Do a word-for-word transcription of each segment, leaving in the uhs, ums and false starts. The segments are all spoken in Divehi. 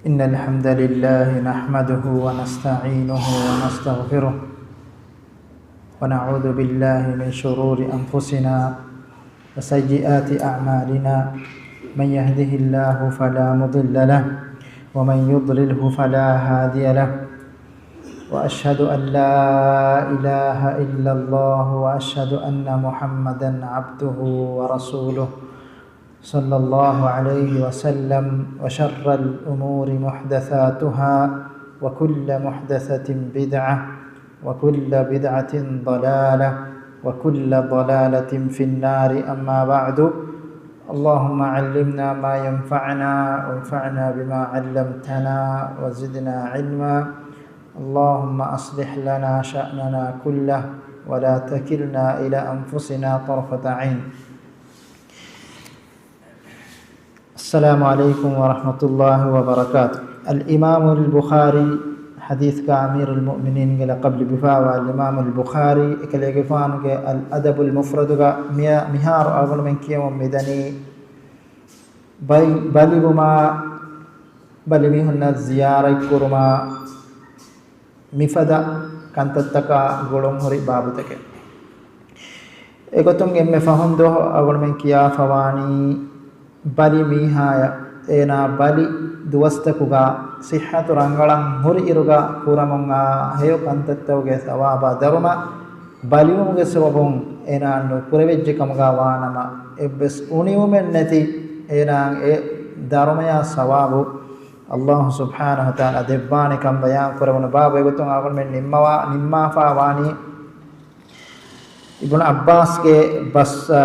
إن الحمد لله نحمده ونستعينه ونستغفره، ونعوذ بالله من شرور أنفسنا وسيئات أعمالنا. من يهده الله فلا مضل له، ومن يضلله فلا هادي له. وأشهد أن لا إله إلا الله، وأشهد أن محمدا عبده ورسوله، صلى الله عليه وسلم. وشر الأمور محدثاتها، وكل محدثة بدعة، وكل بدعة ضلالة، وكل ضلالة في النار. أما بعد، اللهم علمنا ما ينفعنا، وانفعنا بما علمتنا، وزدنا علما. اللهم أصلح لنا شأننا كله، ولا تكلنا إلى أنفسنا طرفة عين. السلام عليكم ورحمة الله وبركاته. الإمام البخاري، ޙަދީޘްގަ އަމީރުލް މުއުމިނީންގެ ލަޤަބު ލިބިފައިވާ އިމާމުލް ބުޚާރީ، އެކަލޭގެފާނުގެ އަލް އަދަބުލް މުފްރަދުގަ މި-، މިހާރު އަޅުގަނޑުމެން ކިޔަމުން މިދަނީ، ބައި-، ބަލިވުމާ، ބަލިމީހުންނަށް ޒިޔާރަތްކުރުމާ، މިފަދަ ކަންތައްތަކާ ގުޅުންހުރި ބާބުތަކެއް. އެގޮތުން އެންމެ ފަހުން ދުވަހު އަޅުގަނޑުމެން ކިޔާފަވާނީ، ބަލި މީހާޔަށް އޭނާ ބަލި ދުވަސްތަކުގަ ސިއްހަތު ރަނގަޅަށް ހުރި އިރުގަ ކުރަމުން އާ ހެޔޮ ކަންތައްތަކުގެ ސަވާބާ ދަރުމަ، ބަލިވުމުގެ ސަބަބުން އޭނާ ނުކުރެވިއްޖެ ކަމުގަ ވާނަމަ، އެއްވެސް އުނިވުމެއް ނެތި އޭނާ އެ ދަރުމަޔާ ސަވާބު ﷲ ސުބްޙާނަހޫ ވަތަޢާލާ ދެއްވާނެ ކަން ބަޔާން ކުރެވުނު ބާބު. އެގޮތުން އަޅުގަނޑުމެން ނިންމަވާ-، ނިންމާފާ ވާނީ އިބްނު ޢައްބާސްގެ ބަސް، އާ،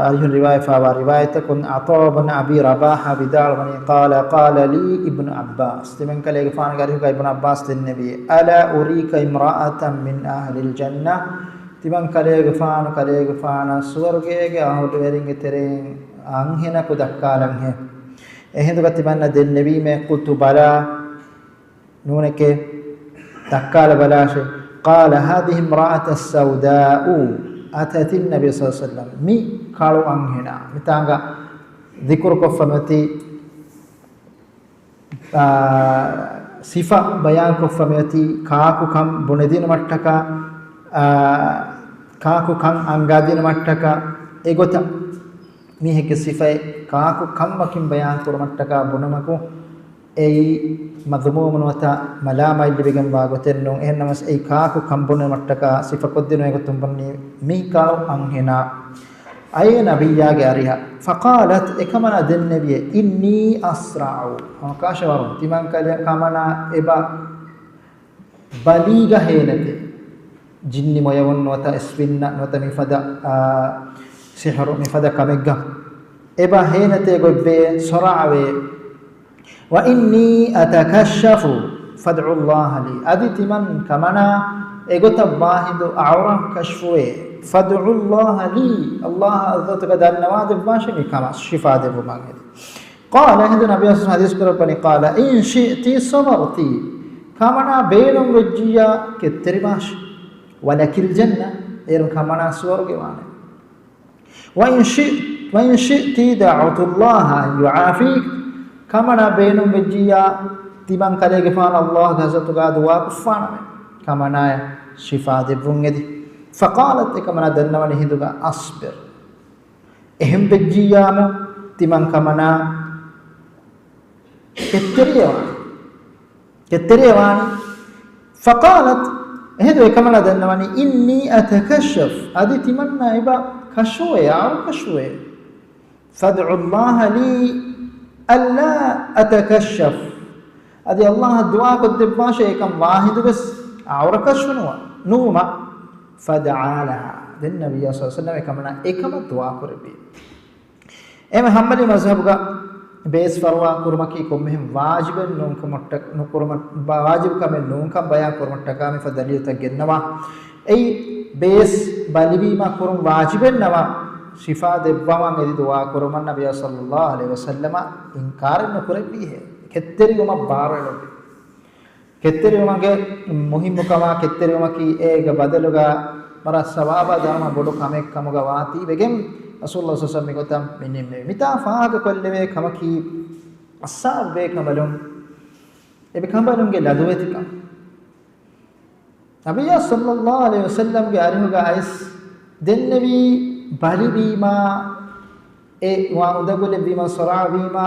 އަރިހުން ރިވާޔަތްވާ ރިވާޔަތަކުން، ޢަޠާ ބުން އަބީ ރަބާޙާ ވިދާޅުވަނީ، قال، قال لي ابن عباس، ތިމަން ކަލޭގެފާނުގެ އަރިހުގަ އިބްނު ޢައްބާސް ދެންނެވި، ألا أريك امرأة من أهل الجنة؟ ތިމަން ކަލޭގެފާނު، ކަލޭގެފާނަށް ސުވަރުގޭގެ އަހުލުވެރިންގެ ތެރެއިން އަންހެނަކު ދައްކާލަންހޭ؟ އެހިނދުގަ ތިމަންނަށް ދެންނެވީމޭ. قلت بلى، ނޫނެކޭ، ދައްކާލަބަލާށޭ. قال هذه امرأة سوداء أتت النبي صلى الله عليه وسلم. މި ކަޅު އަންހެނާ، މިތާނގަ ޛިކުރުކޮށްފަ މިއޮތީ، އާ، ސިފަ ބަޔާންކޮށްފަ މިއޮތީ ކާކު ކަން ބުނެދިނުމަށްޓަކާ، އާ، ކާކު ކަން އަންގާދިނުމަށްޓަކާ، އެގޮތަށް މީހެއްގެ ސިފައެއް ކާކު ކަން ވަކިން ބަޔާން ކުރުމަށްޓަކާ ބުނުމަކު، އެއީ މަޛުމޫމު ނުވަތަ މަލާމާތް ލިބިގެންވާ ގޮތެއް ނޫން. އެހެންނަމަވެސް، އެއީ ކާކު ކަން ބުނުމަށްޓަކާ ސިފަކޮށްދިނުމެއް ގޮތުން ބުންޏީ މި ކަޅު އަންހެނާ. އައޭ ނަބިއްޔާގެ އަރިހަށް. فقالت، އެކަމަނާ ދެންނެވިއޭ، إني أصرع، ހަމަކާށަވަރުން ތިމަން ކަލޭ-، ކަމަނާ އެބަ ބަލީގަ ހޭނެތޭ. ޖިންނި މޮޔަވުން ނުވަތަ އިސްވިންނަށް ނުވަތަ މިފަދަ، އާ، ސިހުރު މިފަދަ ކަމެއްގަ އެބަ ހޭނެތޭ ގޮތްވޭ، ސޮރާވޭ. وإني أتكشف فادعوا الله لي. އަދި ތިމަން ކަމަނާ އެގޮތަށް ވާހިނދު އައުރަ ކަޝްފުވޭ. فادعوا الله لي. ﷲ އަށް ޙަޟްރަތުގަ ދަންނަވާދެއްވާށޭ މި ކަމަށް ޝިފާ ދެއްވުމަށް އެދި. قال، އެހިނދު ނަބިއްޔާ ޙަދީޘް ކުރައްވަނީ، قال إن شئت صبرت، ކަމަނާ ބޭނުން ވެއްޖިއްޔާ ކެތްތެރިވާށޭ. ولك الجنة، އޭރުން ކަމަނާ ސުވަރުގެ ވާނެ. وإن شئت، وإن شئت دعوت الله أن يعافيك، ކަމަނާ ބޭނުން ވެއްޖިއްޔާ ތިމަން ކަލޭގެފާނު ﷲ ގެ ޙަޟްރަތުގަ ދުޢާ ކޮށްފާނަމޭ، ކަމަނާޔަށް ޝިފާ ދެއްވުން އެދި. فقالت، އެކަމަނާ ދަންނަވަނީ އެހިނދުގަ، أصبر، އެހެން ވެއްޖިއްޔާމު ތިމަން ކަމަނާ ކެތްތެރިއެވާނެ. ކެތްތެރިއެވާނެ. فقالت، އެހިނދު އެކަމަނާ ދަންނަވަނީ، إني أتكشف، އަދި ތިމަންނަ އެބަ ކަޝްފުވޭ، އައުރަ ކަޝްފުވޭ. فادعوا الله لي ألا أتكشف، އަދި ﷲ އަށް ދުޢާ ކޮށްދެއްވާށޭ އެކަން ވާހިނދުވެސް އައުރަ ކަޝްފު ނުވަ-، ނުވުމަށް. فدعا لها، ދެން ނަބިއްޔާ ޞައްލަﷲު ޢަލައިހި ވަސައްލަމަ އެކަމަނާ އެކަމަށް ދުޢާ ކުރެއްވި. އެހެންވެ ޙަންބަލީ މަޒްހަބުގަ ބޭސް ފަރުވާ ކުރުމަކީ ކޮންމެހެން ވާޖިބެއް ނޫންކަމަށްޓަ-، ނުކުރުމަށް، ވާ-، ވާޖިބު ކަމެއް ނޫންކަން ބަޔާން ކުރުމަށްޓަކާ މިފަދަ ދަލީލުތައް ގެންނަވާ. އެއީ ބޭސް ބަލިވީމާ ކުރުން ވާޖިބެއް ނަމަ، ޝިފާ ދެއްވަމަން އެދި ދުޢާ ކުރުމަށް ނަބިއްޔާ ޞައްލަﷲު ޢަލައިހި ވަސައްލަމަ އިންކާރެއް ނުކުރެއްވީހޭ. ކެތްތެރިވުމަށް ބާރުއެޅުއްވި. ކެތްތެރިވުމުގެ މުހިއްމުކަމާ، ކެތްތެރިވުމަކީ އޭގެ ބަދަލުގަ ވަރަށް ސަވާބާ ދަރުމަ ބޮޑު ކަމެއް ކަމުގަ ވާތީ ވެގެން، ރަސޫލުﷲ ޞައްލަﷲު ޢަލައިހި ވަސައްލަމަ މި ގޮތަށް މި ނިންމެވި. މިތާ ފާހަގަކޮށްލެވޭ ކަމަކީ، އައްސާބު ބޭކަނބަލުން އެބޭކަނބަލުންގެ ލަދުވެތިކަން. ނަބިއްޔާ ޞައްލައްލާހު ޢަލައިހި ވަސައްލަމްގެ އަރިހުގަ އައިސް ދެންނެވީ ބަލިވީމާ، އެ ވާ އުނދަގުލެއްވީމާ، ސޮރާވީމާ،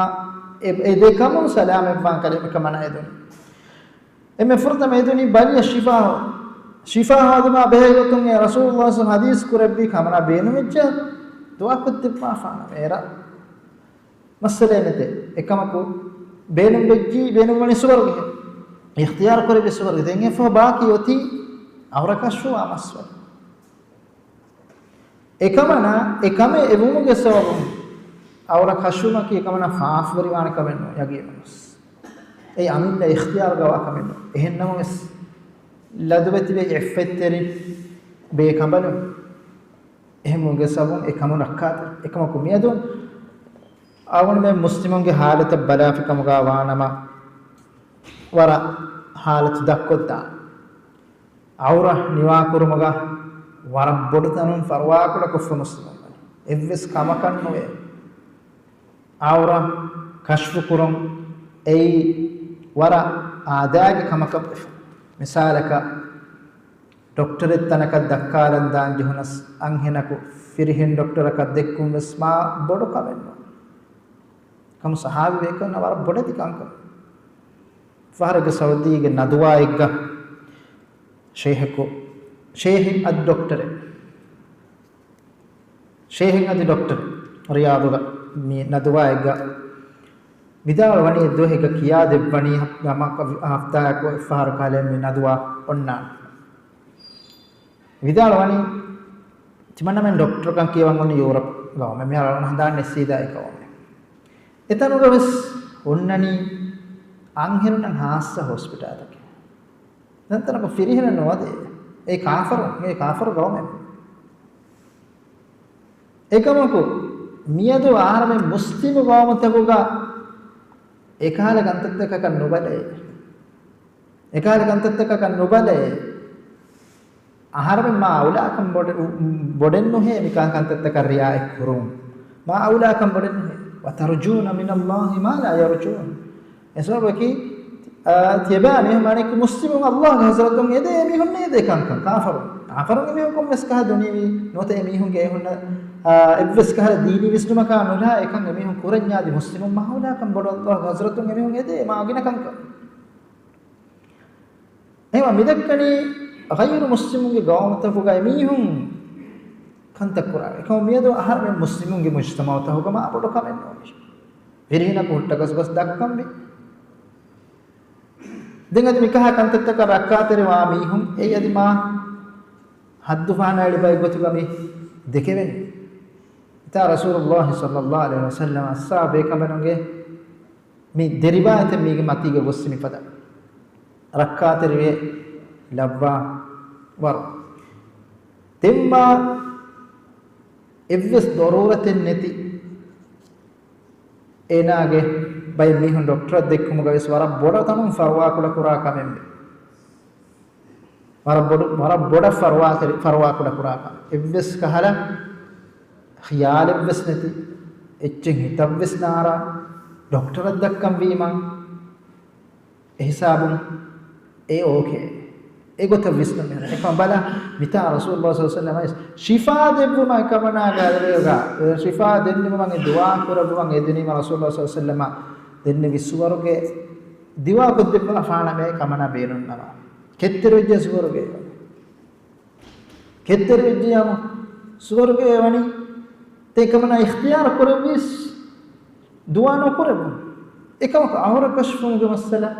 އެ، އެ ދެ ކަމުން ސަލާމަތްވާން ކަލޭ އެކަމަނާ އެދުނީ. އެންމެ ފުރަތަމަ އެދުނީ ބަލިއަށް ޝިފާ ހޯ-، ޝިފާ ހޯދުމާ ބެހޭ ގޮތުން އެ ރަސޫލުﷲ ޞައްލައްލާހު ޢަލައިހި ވަސައްލަމް ޙަދީޘް ކުރެއްވި ކަމަނާ ބޭނުންވެއްޖެ ދުޢާ ކޮށްދެއްވާފާނަމޭ އޭރަށް މައްސަލައެއް ނެތޭ. އެކަމަކު ބޭނުންވެއްޖީ، ބޭނުންވަނީ ސުވަރުގެ. އިޚްތިޔާރު ކުރެއްވި ސުވަރުގެ. ދެން އެފަހު ބާކީ އޮތީ އައުރަ ކަޝްފުވާ މައްސަލަ. އެކަމަނާ، އެކަމެއް އެވުމުގެ ސަބަބުން އައުރަ ކަޝްފުވުމަކީ އެކަމަނާ ފާފަވެރިވާނެ ކަމެއް ނޫން، ޔަގީނުންވެސް. އެއީ އަމިއްލަ އިޚްތިޔާރުގަވާ ކަމެއް ނޫން. އެހެންނަމަވެސް، ލަދުވެތިވެ އެއްފަތްތެރި ބޭކަނބަލުން އެހެންވުމުގެ ސަބަބުން އެ ކަމުން ރައްކާތެރި. އެކަމަކު މިއަދު އަޅުގަނޑުމެން މުސްލިމުންގެ ޙާލަތަށް ބަލާފި ކަމުގަ ވާނަމަ، ވަރަށް ޙާލަތު ދަށްކޮށްދާނެ. އައުރަ ނިވާކުރުމުގަ ވަރަށް ބޮޑު ތަނުން ފަރުވާކުޑަކޮށްފަ މުސްލިމުން ވަނީ. އެއްވެސް ކަމަކަށް ނުވޭ. އައުރަ ކަޝްފުކުރުން އެއީ ވަރަށް އާދައިގެ ކަމަކަށް ވެފަ. މިސާލަކަށް، ޑޮކްޓަރެއް ތަނަކަށް ދައްކާލަން ދާން ޖެހުނަސް، އަންހެނަކު ފިރިހެން ޑޮކްޓަރަކަށް ދެއްކުން ވެސް މާ ބޮޑު ކަމެއް ނޫން. ކަމު ޞަޙާބީ ބޭކަލުންނަށް ވަރަށް ބޮޑެތި ކަންކަން. ފަހަރެއްގަ ސައުދީގެ ނަދުވާއެއްގަ ޝޭހަކު، ޝޭހެއް އަދި ޑޮކްޓަރެއް، ޝޭހެއް އަދި ޑޮކްޓަރެއް ރިޔާޟުގަ މި ނަދުވާއެއްގަ ވިދާޅުވަނީ، ދުވަހެއްގަ ކިޔާދެއްވަނީ ހަ-، ހަމަ ހަފްތާއަކު އެއްފަހަރު ކަލޭ މި ނަދުވާ އޮންނާނެ. ވިދާޅުވަނީ، ތިމަންނަމެން ޑޮކްޓަރުކަން ކިޔަވަން އޮންނަ ޔޫރަޕް ގައުމެއް. މިހާރު އަޅުގަނޑު ހަނދާން ނެއްސީދާ އެ ގައުމެއް. އެތަނުގަ ވެސް އޮންނަނީ އަންހެނުންނަށް ހާއްސަ ހޮސްޕިޓާލްތަކެއް. ދެން ތަނަކު ފިރިހެނެއް ނުވަދޭ. އެ ކާފަރު، އެ ކާފަރު ގައުމެއް. އެކަމަކު، މިއަދު އަހަރެމެން މުސްލިމު ގައުމުތަކުގަ އެކަހަލަ ކަންތައްތަކަކަށް ނުބަލައޭ. އެކަހަލަ ކަންތައްތަކަކަށް ނުބަލައޭ. އަހަރެމެން މާ އައުލާކަން ބޮޑެ-، ބޮޑެއް ނުހޭ މިކަން ކަންތައްތަކަށް ރިއާއެއް ކުރުން. މާ އައުލާކަން ބޮޑެއް ނުހޭ. وَتَرْجُونَ مِنَ اللَّهِ مَا لَا يَرْجُونَ. އެ ސަބަބަކީ، އާ، ތިޔަބައިމީހުން އަނެއްކި މުސްލިމުން އައްލާހުގެ ޙަޟްރަތުން އެދޭ އެމީހުން ނޭދޭ ކަންކަން ކާފަރުން. ކާފަރުން އެމީހުން ކޮންމެސް ކަހަލަ ދުނިޔެވީ ނުވަތަ އެމީހުންގެ އެހުންނަ، އާ، އެއްވެސް ކަހަލަ ދީނީ ވިސްނުމަކާ ނުރާ އެކަން އެމީހުން ކުރަންޏާދި މުސްލިމުން މާ އައުލާކަން ބޮޑު އައްލާހުގެ ޙަޟްރަތުން އެމީހުން އެދޭ މާ ގިނަ ކަންކަން. އެހެންވީމާ މިދައްކަނީ ޣައިރު މުސްލިމުންގެ ގައުމުތަކުގައި މީހުން ކަންތައް ކުރާ. އެކަމު މިއަދު އަހަރެމެން މުސްލިމުންގެ މުޖްތަމަޢުތަކުގަ މާ ބޮޑު ކަމެއް ނޫން. ފިރިހެނަކު ހުއްޓަ ގަސް ގަސް ދައްކަންވީ. ދެން އަދި މިކަހަ ކަންތައްތަކަށް ރައްކާތެރިވާ މީހުން އެއީ އަދި މާ ހައްދު ފަހަނައެޅި ބައެއް ގޮތުގަ މި ދެކެވެނީ. އެތާ ރަސޫލުﷲ ޞައްލައްލާހު ޢަލައިހި ވަސައްލަމަ އައްސާ ބޭކަނބަލުންގެ މި ދެ ރިވާޔަތެއް މީގެ މަތީގަ ގޮއްސި މިފަދަ ރައްކާތެރިވެ ލައްވާ ވަރު. ދެންމާ އެއްވެސް ޟަރޫރަތެއް ނެތި އޭނާގެ ބައެއް މީހުން ޑޮކްޓަރަށް ދެއްކުމުގަ ވެސް ވަރަށް ބޮޑަށް ތަނުން ފަރުވާކުޑަ ކުރާ ކަމެއް ވެ. ވަރަށް ބޮޑު، ވަރަށް ބޮޑަށް ފަރުވާތެރި، ފަރުވާކުޑަ ކުރާކަން. އެއްވެސް ކަހަލަ ޚިޔާލެއްވެސް ނެތި، އެއްޗެއް ހިތަށްވެސް ނާރާ، ޑޮކްޓަރަށް ދައްކަން ވީމަ، އެހިސާބުން އެ އޯކޭ. އެގޮތަށް ވިސްނުން މިހާރު. އެކަމަ ބަލަ، މިތާ ރަސޫލުﷲ ޞައްލަﷲު ޢަލައިހި ވަސައްލަމަ ޝިފާ ދެއްވުމަށް ކަމަނާގާ ދެވޭގާ، ޝިފާ ދެންނެވުމަށް އެ ދުޢާ ކުރެއްވުމަށް އެދުނީމަ ރަސޫލުﷲ ޞައްލަﷲު ޢަލައިހި ވަސައްލަމަ ދެންނެވި ސުވަރުގެ ދިވާ ކޮށްދެއްވާފާނަމޭ ކަމަނާ ބޭނުންނަމަ. ކެތްތެރިވެއްޖެ ސުވަރުގެ. ކެތްތެރިވެއްޖެޔާމު ސުވަރުގެ ވަނީ. ތެ ކަމަނާ އިޚްތިޔާރު ކުރެއްވީސް ދުޢާ ނުކުރެއްވުން. އެކަމަކު އަހުރަ ކަޝްފުގެ މައްސަލަ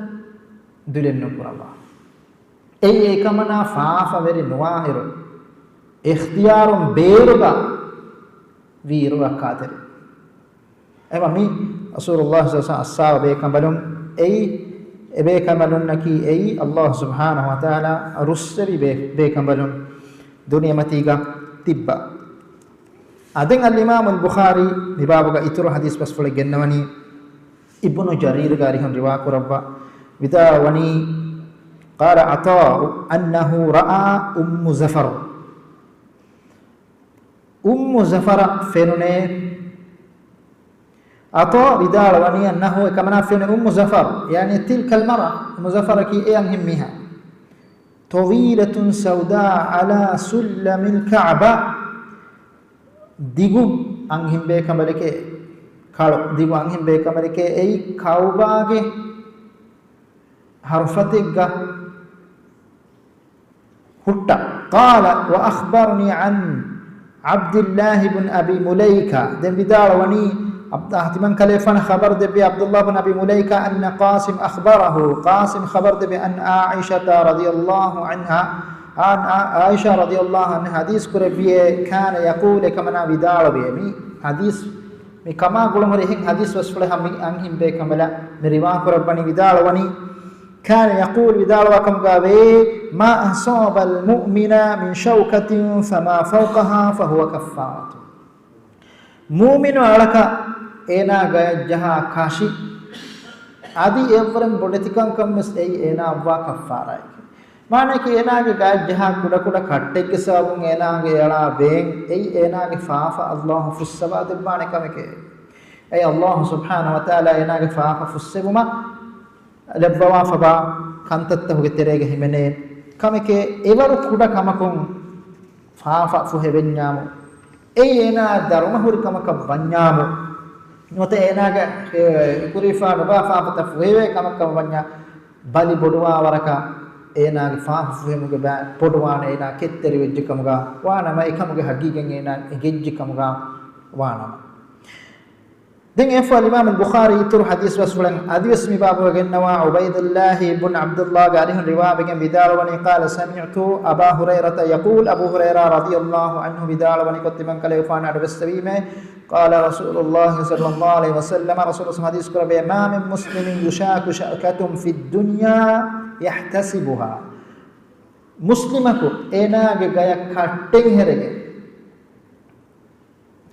ދުލެއް ނުކުރައްވާ. އެއީ އެކަމަނާ ފާފަވެރި ނުވާއިރު، އިޚްތިޔާރުން ބޭރުގަ ވީއިރު ރައްކާތެރި. އެމަ މި ރަސޫލުﷲ ޞައްލަﷲު ޢަލައިހި ވަސައްލަމަ އައްސާ ބޭކަނބަލުން އެއީ، އެ ބޭކަނބަލުންނަކީ އެއީ ﷲ ސުބްޙާނަހޫ ވަތަޢާލާ ރުއްސެވި ބޭ-، ބޭކަނބަލުން ދުނިޔެމަތީގަ ތިއްބާ. އަދެން އަލްއިމާމުލް ބުޚާރީ މިބާބުގަ އިތުރު ޙަދީޘް ބަސްފުޅެއް ގެންނަވަނީ، އިބްނު ޖަރީރުގެ އަރިހުން ރިވާ ކުރައްވާ ވިދާޅުވަނީ، قال عطاء أنه رأى أم زفر. އުއްމު ޒަފަރަށް ފެނުނޭ، ޢަޠާ ވިދާޅުވަނީ أنه، އެކަމަނާ ފެން أم زفر، يعني تلك المرأة، أم زفر އަކީ އެ އަންހެން މީހާ. طويلة سوداء على سلم الكعبة. ދިގު އަންހެން ބޭކަނބަލެކޭ، ކަޅު ދިގު އަންހެން ބޭކަނބަލެކޭ އެއީ ކައުބާގެ ހަރުފަތެއްގަ ހުއްޓަ. قال وأخبرني عن عبد الله بن أبي مليكة. ދެން ވިދާޅުވަނީ، އަބްދާ ތިމަން ކަލޭފާނަށް ޚަބަރު ދެއްވި عبد الله بن أبي مليكة أن قاسم أخبره، ޤާސިމް ޚަބަރު ދެއްވި أن عائشة رضي الله عنها، އާން އާ، ޢާއިޝާ ރަޟިޔަﷲ ޢަންހާ ޙަދީޘް ކުރެއްވިއޭ، كان يقول، އެކަމަނާ ވިދާޅުވޭ. މި ޙަދީޘް، މި ކަމާ ގުޅުންހުރި އެހެން ޙަދީޘް ވެސް ފުޅެހާ މި އަންހެން ބޭކަނބަލާ މި ރިވާ ކުރައްވަނީ ވިދާޅުވަނީ، كان يقول، ވިދާޅުވާ ކަމުގަ ވޭ، ما أصاب المؤمن من شوكة فما فوقها فهو كفارة. މުއުމިނު އަޅަކަށް އޭނާ ގަޔަށް ޖަހާ ކަށި އަދި އެއަށްވުރެން ބޮޑެތިކަންކަން ވެސް އެއީ އޭނާއަށްވާ ކައްފާރާއެކޭ. މާނައަކީ އޭނާގެ ގަޔަށް ޖަހާ ކުޑަކުޑަ ކައްޓެއްގެ ސަބަބުން އޭނާގެ އެއަޅާ ވޭން އެއީ އޭނާގެ ފާފަ ﷲ ފުއްސަވާ ދެއްވާނެ ކަމެކޭ. އެއީ ﷲ ސުބްޙާނަހޫ ވަތަޢާލާ އޭނާގެ ފާފަ ފުއްސެވުމަށް ލައްވަވާފަވާ ކަންތައްތަކުގެ ތެރޭގަ ހިމެނޭ ކަމެކޭ. އެވަރު ކުޑަ ކަމަކުން ފާފަ ފުހެވެންޏާމު، އެއީ އޭނާ ދަރުމަ ހުރި ކަމަކަށް ވަންޏާމު، ނުވަތަ އޭނާގެ، އެ، އެކުރިފާ ނުބާ ފާފަތައް ފުހެވޭ ކަމަކަށް ވަންޏާ، ބަލި ބޮޑުވާ ވަރަކަށް އޭނާގެ ފާފަ ފުހެމުގެ ބައި ބޮޑުވާނެ އޭނާ ކެތްތެރިވެއްޖެ ކަމުގަ ވާނަމަ، އެކަމުގެ ހަގީގަތް އޭނާ އެނގެއްޖެ ކަމުގަ ވާނަމަ. ދެން އެފަ އަލްއިމާމު ބުޚާރީ އިތުރު ޙަދީޘް ވެސް ފުޅެން އަދިވެސް މި ބާބުގަ ގެންނަވާ ޢުބައިދުﷲ ބުން ޢަބްދުﷲގެ އަރިހުން ރިވާވެގެން ވިދާޅުވަނީ، قال سمعت أبا هريرة يقول، އަބޫ ހުރައިރާ ރަޟިޔަﷲ ޢަންހު ވިދާޅުވަނިކޮށް ތިމަންކަލޭގެފާނު އަޑުއެއްސެވީމޭ، قال رسول الله صلى الله عليه وسلم، ރަސޫލު ޙަދީޘް ކުރެއްވިއޭ، ما من مسلم يشاك شوكة في الدنيا يحتسبها. މުސްލިމަކު އޭނާގެ ގަޔަށް ކައްޓެއް ހެރެގެން،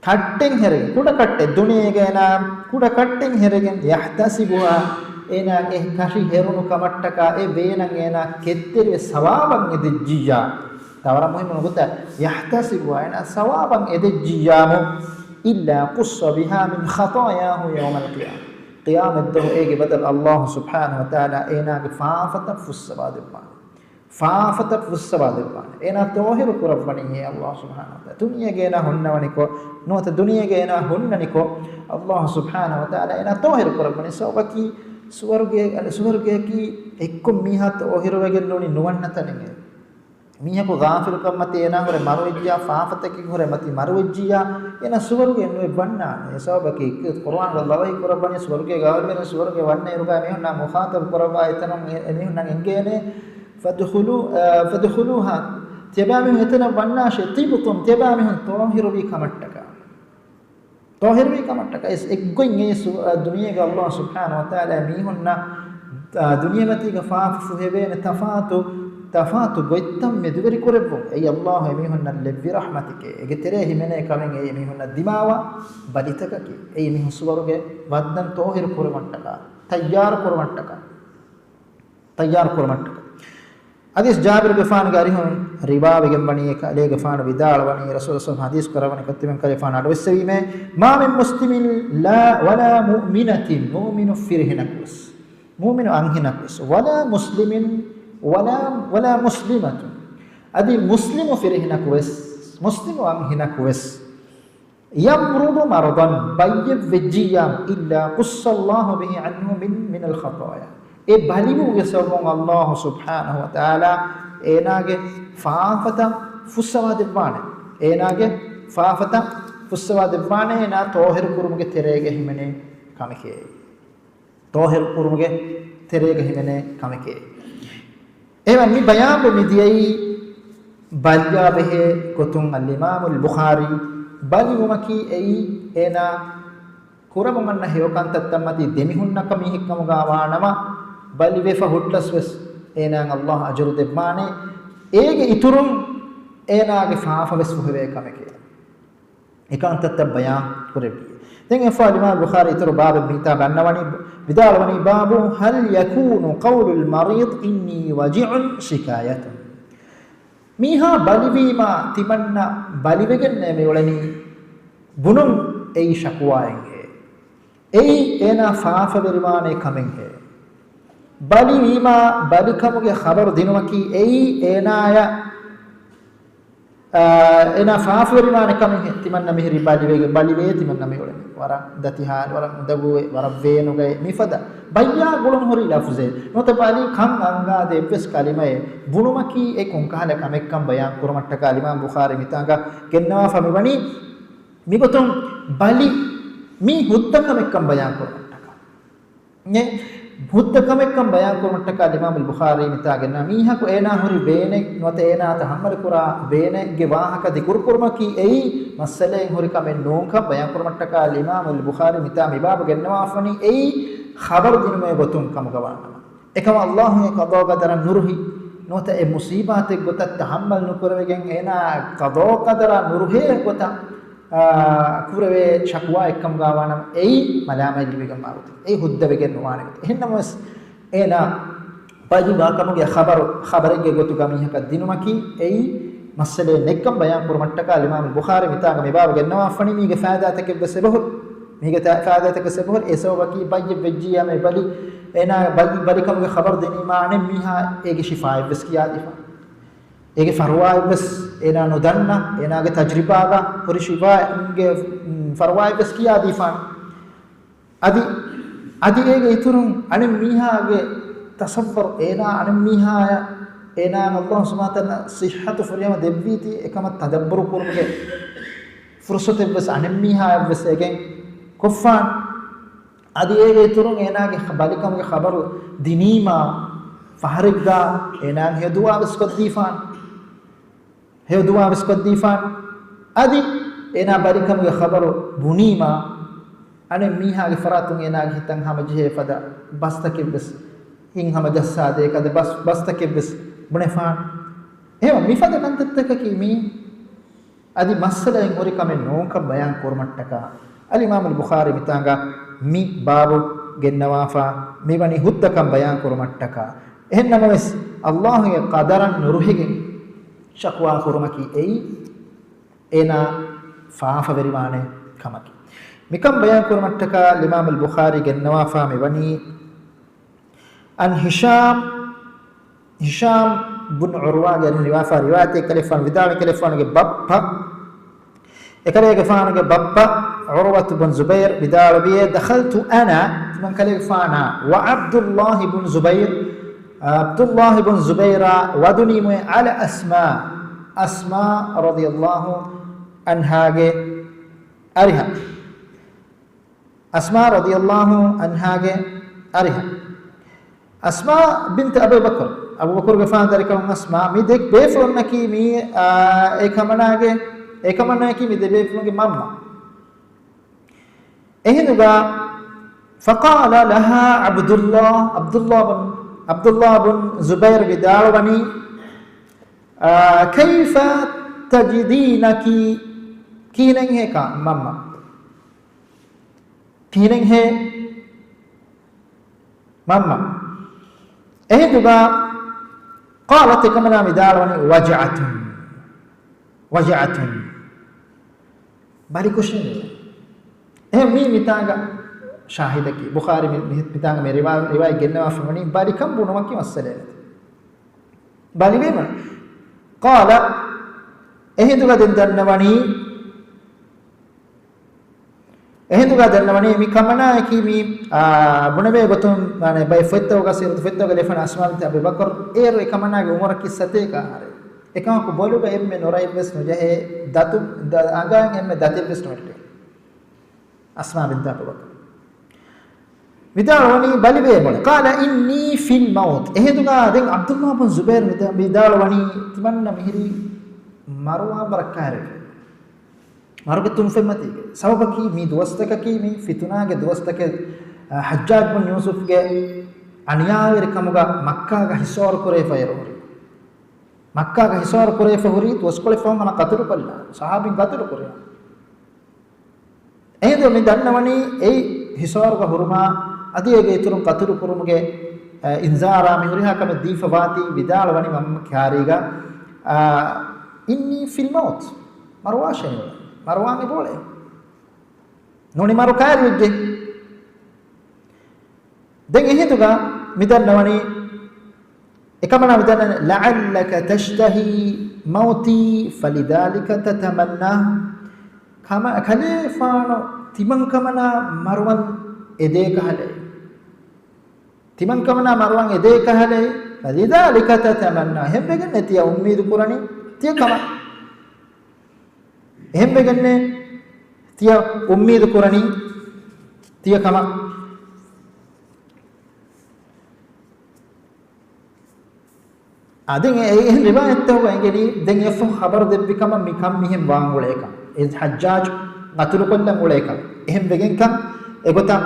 ކައްޓެއް ހެރެގެން، ކުޑަ ކައްޓެއް، ދުނިޔޭގަ އޭނާ ކުޑަ ކައްޓެއް ހެރެގެން، يحتسبها، އޭނާ އެ ކަށި ހެރުނު ކަމަށްޓަކާ އެ ވޭނަށް އޭނާ ކެތްތެރިވެ ސަވާބަށް އެދެއްޖިއްޔާ. ތަ ވަރަށް މުހިއްމު ނުކުތާ، يحتسبها، އޭނާ ސަވާބަށް އެދެއްޖިއްޔާމު، إلا قص بها من خطاياه يوم القيامة. ޤިޔާމަތްދުވަހު އޭގެ ބަދަލު ﷲ ސުބްޙާނަހޫ ވަތަޢާލާ އޭނާގެ ފާފަތައް ފުއްސަވާ ދެއްވާނެ. ފާފަތައް ފުއްސަވާ ދެއްވާނެ. އޭނާ ޠާހިރު ކުރައްވަނީ އޭ ﷲ ސުބްޙާނަހޫ ވަތަޢާލާ. ދުނިޔޭގަ އޭނާ ހުންނަވަނިކޮށް، ނުވަތަ ދުނިޔޭގަ އޭނާ ހުންނަނިކޮށް، ﷲ ސުބްޙާނަހޫ ވަތަޢާލާ އޭނާ ޠާހިރު ކުރައްވަނީ. ސަބަބަކީ ސުވަރުގެ، ސުވަރުގެއަކީ އެއްކޮށް މީހާ ޠާހިރުވެގެން ނޫނީ ނުވަންނަ ތަނެއް. މީހަކު ޣާފިލުކަން މަތީ އޭނާ ހުރެ މަރުވެއްޖިޔާ، ފާފަތަކެއް ހުރެ މަތީ މަރުވެއްޖިޔާ، އޭނާ ސުވަރުގެ ނުވެ ވަންނާނެ. އެ ސަބަބަކީ ޤުރުއާނުގަ ލަވައި ކުރައްވަނީ ސުވަރުގެ ގާވެރި ސުވަރުގެ ވަންނަ އިރުގަ މީހުންނާ މުޚާޠަބު ކުރައްވާ އެތަނުން އެ، އެމީހުންނަށް އެނގޭނެ، فادخلوا، އަ، فادخلوها، ތިޔަބައިމީހުން އެތަނަށް ވަންނާށޭ، طبتم، ތިޔަބައިމީހުން ޠާހިރުވީ ކަމަށްޓަކާ. ޠާހިރުވީ ކަމަށްޓަކާ. އެސް އެއްގޮތް އެ ސު-، އަ، ދުނިޔޭގަ ﷲ ސުބްޙާނަހޫ ވަތަޢާލާ މީހުންނަށް، އަ، ދުނިޔެމަތީގަ ފާފަ ފުހެވޭނެ ތަފާތު، ތަފާތު ގޮތްތައް މެދުވެރި ކުރެއްވުން. އެއީ ﷲ އެމީހުންނަށް ލެއްވި ރަޙްމަތެކޭ. އޭގެ ތެރޭ ހިމެނޭ ކަމެއް އެއީ އެމީހުންނަށް ދިމާވާ ބަލިތަކަކީ. އެއީ އެމީހުން ސުވަރުގެ ވައްދަން ޠާހިރު ކުރުމަށްޓަކާ، ތައްޔާރު ކުރުމަށްޓަކާ. ތައްޔާރު ކުރުމަށްޓަކާ. އަދިވެސް ޖާބިރުގެފާނުގެ އަރިހުން ރިވާވެގެން ވަނީ އެކަލޭގެފާނު ވިދާޅުވަނީ، ރަސޫލު ޞައްލަﷲ ޙަދީޘް ކުރައްވަނިކޮށް ތިމަންކަލޭގެފާނު އަޑުއެއްސެވީމޭ، ما من مسلم لا ولا مؤمنة، މުއުމިނު ފިރިހެނަކުވެސް، މުއުމިނު އަންހެނަކުވެސް، ولا مسلم ولا، ولا مسلمة، އަދި މުސްލިމު ފިރިހެނަކުވެސް، މުސްލިމު އަންހެނަކުވެސް، يمرض مرضا، ބައްޔެއް ވެއްޖިއްޔާ، إلا قص الله به عنه من، من الخطايا. އެ ބަލިވުމުގެ ސަބަބުން ﷲ ސުބްޙާނަހޫ ވަތަޢާލާ އޭނާގެ ފާފަތައް ފުއްސަވާ ދެއްވާނެ. އޭނާގެ ފާފަތައް ފުއްސަވާ ދެއްވާނެ، އޭނާ ޠާހިރު ކުރުމުގެ ތެރޭގަ ހިމެނޭ ކަމެކޭ. ޠާހިރު ކުރުމުގެ ތެރޭގަ ހިމެނޭ ކަމެކޭ. އެހެން މި ބަޔާންވެ މިދިޔައީ ބަލިއާ ބެހޭ ގޮތުން އަލްއިމާމު އަލްބުޚާރީ ބަލިވުމަކީ އެއީ އޭނާ ކުރަމުން އަންނަ ހެޔޮ ކަންތައްތައް މަތީ ދެމިހުންނަ ކަމީހެއް ކަމުގަ ވާނަމަ، ބަލިވެފަ ހުއްޓަސް ވެސް އޭނާއަށް ﷲ އަޖުރު ދެއްވާނެ. އޭގެ އިތުރުން އޭނާގެ ފާފަ ވެސް ފުހެވޭ ކަމެކޭ. އެކަންތައްތައް ބަޔާން ކުރެއްވި. ދެން އެފާ އިމާމް ބުޚާރީ އިތުރު ބާބެއް މިތާ ބަންނަވަނީ، ވިދާޅުވަނީ، باب هل يكون قول المريض إني وجع شكاية. މީހާ ބަލިވީމާ ތިމަންނަ ބަލިވެގެންނޭ މިއުޅެނީ ބުނުން އެއީ ޝަކުވާއެއްހޭ. އެއީ އޭނާ ފާފަވެރިވާނޭ ކަމެއްހޭ. ބަލި ވީމާ، ބަލިކަމުގެ ޚަބަރު ދިނުމަކީ އެއީ އޭނާޔަށް، އާ، އޭނާ ފާފަވެރިވާނެ ކަމެއްހޭ. ތިމަންނަ މިހިރީ ބަލިވެގެ، ބަލިވޭ ތިމަންނަ މިއުޅެނީ. ވަރަށް ދަތި ހާލު، ވަރަށް އުނދަގޫވެ، ވަރަށް ވޭނުގައި މިފަދަ ބައްޔާ ގުޅުން ހުރި ލަފުޒެއް. ނުވަތަ ބަލި ކަން އަންގާދޭ އެއްވެސް ކަލިމައެއް ބުނުމަކީ އެ ކޮންކަހަލަ ކަމެއްކަން ބަޔާން ކުރުމަށްޓަކާ އިމާމް ބުޚާރީ މިތާނގަ ގެންނަވާފަ މިވަނީ. މިގޮތުން ބަލި މީ ހުއްދަ ކަމެއްކަން ބަޔާން ކުރުމަށްޓަކާ. އެ ހުއްދަ ކަމެއްކަން ބަޔާން ކުރުމަށްޓަކާ އިމާމުލް ބުޚާރީ މިތާ ގެންނަ މީހަކު އޭނާ ހުރި ވޭނެއް ނުވަތަ އޭނާ ތަހައްމަލު ކުރާ ވޭނެއްގެ ވާހަކަ ދިކުރު ކުރުމަކީ އެއީ މައްސަލައެއް ހުރި ކަމެއް ނޫންކަން ބަޔާން ކުރުމަށްޓަކާ އިމާމުލް ބުޚާރީ މިތާ މިބާބު ގެންނަވާފަނީ އެއީ ޚަބަރު ދިނުމޭ ގޮތުން ކަމުގަ ވާނަމަ. އެކަމަށް އައްލާހުގެ ޤަޟާ ޤަދަރަށް ނުރުހި، ނުވަތަ އެ މުޞީބާތެއް ގޮތަށް ތަޙައްމަލް ނުކުރެވިގެން އޭނާ ޤަޟާ ޤަދަރާ ނުރުހޭ ގޮތަށް، އާ، ކުރެވޭ ޝަކުވާ އެއްކަމުގަ ވާނަމަ، އެއީ މަލާމާތް ލިބިގެންވާ ގޮތެއް. އެއީ ހުއްދަވެގެން ނުވާނެ ގޮތެއް. އެހެންނަމަވެސް، އޭނާ ބަލިވާ ކަމުގެ ޚަބަރު، ޚަބަރެއްގެ ގޮތުގަ މީހަކަށް ދިނުމަކީ، އެއީ މައްސަލައެއް ނެތްކަން ބަޔާން ކުރުމަށްޓަކާ އިމާމުލް ބުޚާރީ މިތާނގަ މިބާބު ގެންނަވާފަނީ މީގެ ފައިދާތަކެއްވެސް އެބަހުރި. މީގެ ތަ-، ފައިދާތަކެއް ސެބަހުރި. އެ ސަބަބަކީ ބައްޔެއް ވެއްޖިއްޔާ މި ބަލި، އޭނާ ބަލި، ބަލިކަމުގެ ޚަބަރު ދިނީމާ އަނެއް މީހާ އޭގެ ޝިފާއެއްވެސް ކިޔާދީފާނެ. އޭގެ ފަރުވާއެއްވެސް އޭނާ ނުދަންނަ، އޭނާގެ ތަޖްރިބާގަ ހުރި ޝިފާއެއްގެ، މް، ފަރުވާއެއްވެސް ކިޔާދީފާނެ. އަދި، އަދި އޭގެ އިތުރުން އަނެއް މީހާގެ ތަޞައްވަރު އޭނާ އަނެއް މީހާޔަށް އޭނާ އައްލާހު ސުބްޙާނަހު ވަތަޢާލާ ޞިއްޙަތު ފުރިހަމަ ދެއްވީތީ އެކަމަށް ތަދައްބުރު ކުރުމުގެ ފުރުޞަތެއްވެސް އަނެއް މީހާޔަށްވެސް އޭގެން ކޮށްފާނެ. އަދި އޭގެ އިތުރުން އޭނާގެ ބަލިކަމުގެ ޚަބަރު ދިނީމާ ފަހަރެއްގަ އޭނާ ހެޔޮ ދުޢާވެސް ކޮށްދީފާނެ. ހެޔޮ ދުޢާވެސް ކޮށްދީފާނެ. އަދި އޭނާ ބަލިކަމުގެ ޚަބަރު ބުނީމާ އަނެއް މީހާގެ ފަރާތުން އޭނާގެ ހިތަށް ހަމަޖެހޭ ފަދަ ބަސްތަކެއްވެސް، ހިތް ހަމަޖައްސާދޭ ފަދަ ބަސް، ބަސްތަކެއްވެސް ބުނެފާނެ. އެހެން މިފަދަ ކަންތައްތަކަކީ މީ އަދި މައްސަލައެއް ހުރި ކަމެއް ނޫންކަން ބަޔާން ކުރުމަށްޓަކާ، އަލްއިމާމުލް ބުޚާރީ މިތާނގަ މި ބާބު ގެންނަވާފަ މިވަނީ ހުއްދަކަން ބަޔާން ކުރުމަށްޓަކާ. އެހެންނަމަވެސް، އައްލާހުގެ ޤަދަރަށް ނުރުހިގެން ޝަކުވާ ކުރުމަކީ އެއީ، އޭނާ ފާފަވެރިވާނެ ކަމަކީ. މިކަން ބަޔާން ކުރުމަށްޓަކާ އަލްއިމާމުލް ބުޚާރީ ގެންނަވާފަ މިވަނީ، އަން ހިޝާމް، ހިޝާމް ބުން ޢުރުވާގެ ރިވާފާ ރިވާޔަތެއް ކަލޭގެފާނު ވިދާޅުވި ކަލޭގެފާނުގެ ބައްޕަ، އެކަލޭގެފާނުގެ ބައްޕަ ޢުރުވަތު ބުން ޒުބައިރު ވިދާޅުވިއޭ، دخلت أنا، ތިމަން ކަލޭގެފާނާ، وعبد الله بن زبير، ޢަބްދުﷲ ބުން ޒުބައިރާ ވަދުނީމުއޭ، على أسماء، އަސްމާ ރަޟިޔަﷲ ޢަންހާގެ އަރިހަށް. އަސްމާ ރަޟިޔަﷲ ޢަންހާގެ އަރިހަށް. އަސްމާ ބިންތު އަބީ ބަކުރު، އަބޫބަކުރުގެފާނު ދަރިކަމުން އަސްމާ، މި ދެ ބޭފުޅުންނަކީ މީ، އާ، އެ ކަމަނާގެ، އެ ކަމަނާއަކީ މި ދެ ބޭފުޅުންގެ މަންމަ. އެހިނދުގަ، فقال لها عبد الله، ޢަބްދުﷲ ބުން، ޢަބްދުﷲ ބުން ޒުބައިރު ވިދާޅުވަނީ، އާ، كيف تجدينك؟ ކިހިނެއްހޭ ކާ މަންމަ؟ ކިހިނެއްހޭ މަންމަ؟ އެހިނދުގަ، قالت، އެކަމަނާ ވިދާޅުވަނީ، وجعة، وجعة. ބަލިކޮށެއް ނުވޭ. އެހެން މީ މިތާނގަ ޝާހިދަކީ، ބުޚާރީ މި، މި، މިތާނގަ މި ރިވާ، ރިވާޔަތް ގެންނަވާފަ ވަނީ، ބަލިކަން ބުނުމަކީ މައްސަލައެއް ނެތި. ބަލިވީމަ. قال، އެހިނދުގަ ދެން ދަންނަވަނީ، އެހިނދުގަ ދަންނަވަނީ މި ކަމަނާއަކީ މި، އާ، ބުނެވޭ ގޮތުން، މާނަ ބައެއް ފޮތްތަކުގަ ސީރަތު ފޮތްތަކުގަ ލެފަން އަސްމާ ބިންތު އަބީ ބަކުރު އޭރު އެ ކަމަނާގެ އުމުރަކީ ސަތޭކަ އަހަރެއް. އެކަމަކު ބޮލުގަ އެންމެ ނުރައެއްވެސް ނުޖަހޭ، ދަތު، ދަ-، އަނގައިން އެންމެ ދަތެއްވެސް ނުވެއްޓޭ. އަސްމާ ބިންތު އަބީ ބަކުރު. ވިދާޅުވަނީ ބަލިވޭ މޮޅެ. قال إني في الموت. އެހިނދުގަ ދެން ޢަބްދުﷲ ބުން ޒުބައިރު ވިދާ-، ވިދާޅުވަނީ ތިމަންނަ މިހިރީ މަރުވާން ވަރަށް ކައިރިވެ. މަރުގެ ތުންފަތްމަތީގެ. ސަބަބަކީ މި ދުވަސްތަކަކީ މި ފިތުނާގެ ދުވަސްތަކެއް، އަ، ޙައްޖާޖް ބުން ޔޫސުފްގެ އަނިޔާވެރިކަމުގަ މައްކާގަ ހިސާރު ކުރެވިފައި ހުރި. މައްކާގަ ހިސާރު ކުރެވިފަ ހުރި ދުވަސްކޮޅެއް ފަހުން އަންނަ ޤަތުލުކޮށްލާ. ޞަޙާބީން ޤަތުލު ކުރި. އެހިނދު މި ދަންނަވަނީ އެއީ ހިސާރުގަ ހުރުމާ އަދި އޭގެ އިތުރުން ޤަތުލު ކުރުމުގެ، އެ، އިންޒާރާ މި ހުރިހާ ކަމެއް ދީފަ ވާތީ ވިދާޅުވަނީ މަންމަ ކާރީގަ، އާ، إني في الموت. މަރުވާށޭ ނޫނޭ. މަރުވާން އެބައުޅޭ. ނޫނީ މަރު ކައިރިވެއްޖެ. ދެން އެހިނދުގަ މިދަންނަވަނީ، އެކަމަނާ މިދަންނަވަނީ، لعلك تشتهي موتي فلذلك تتمنى. ކަމަ-، ކަލޭފާނު ތިމަންކަމަނާ މަރުވަން އެދޭ ކަހަލައި. ތިމަންކަމަނާ މަރުވަން އެދޭ ކަހަލައި. فلذلك تتمنى. އެހެންވެގެންނޭ ތިޔަ އުއްމީދު ކުރަނީ ތިޔަ ކަމަށް. އެހެންވެގެންނޭ ތިޔަ އުއްމީދު ކުރަނީ ތިޔަ ކަމަށް. އާ، ދެން އެ-، އެހެން ރިވާޔަތްތަކުގަ އެނގެނީ، ދެން އެފަހު ޚަބަރު ދެއްވި ކަމަށް މިކަން މިހެން ވާން އުޅޭކަން. އެ ޙައްޖާޖު ގަތުލުކޮށްލަން އުޅޭކަން. އެހެން ވެގެންކަން އެގޮތަށް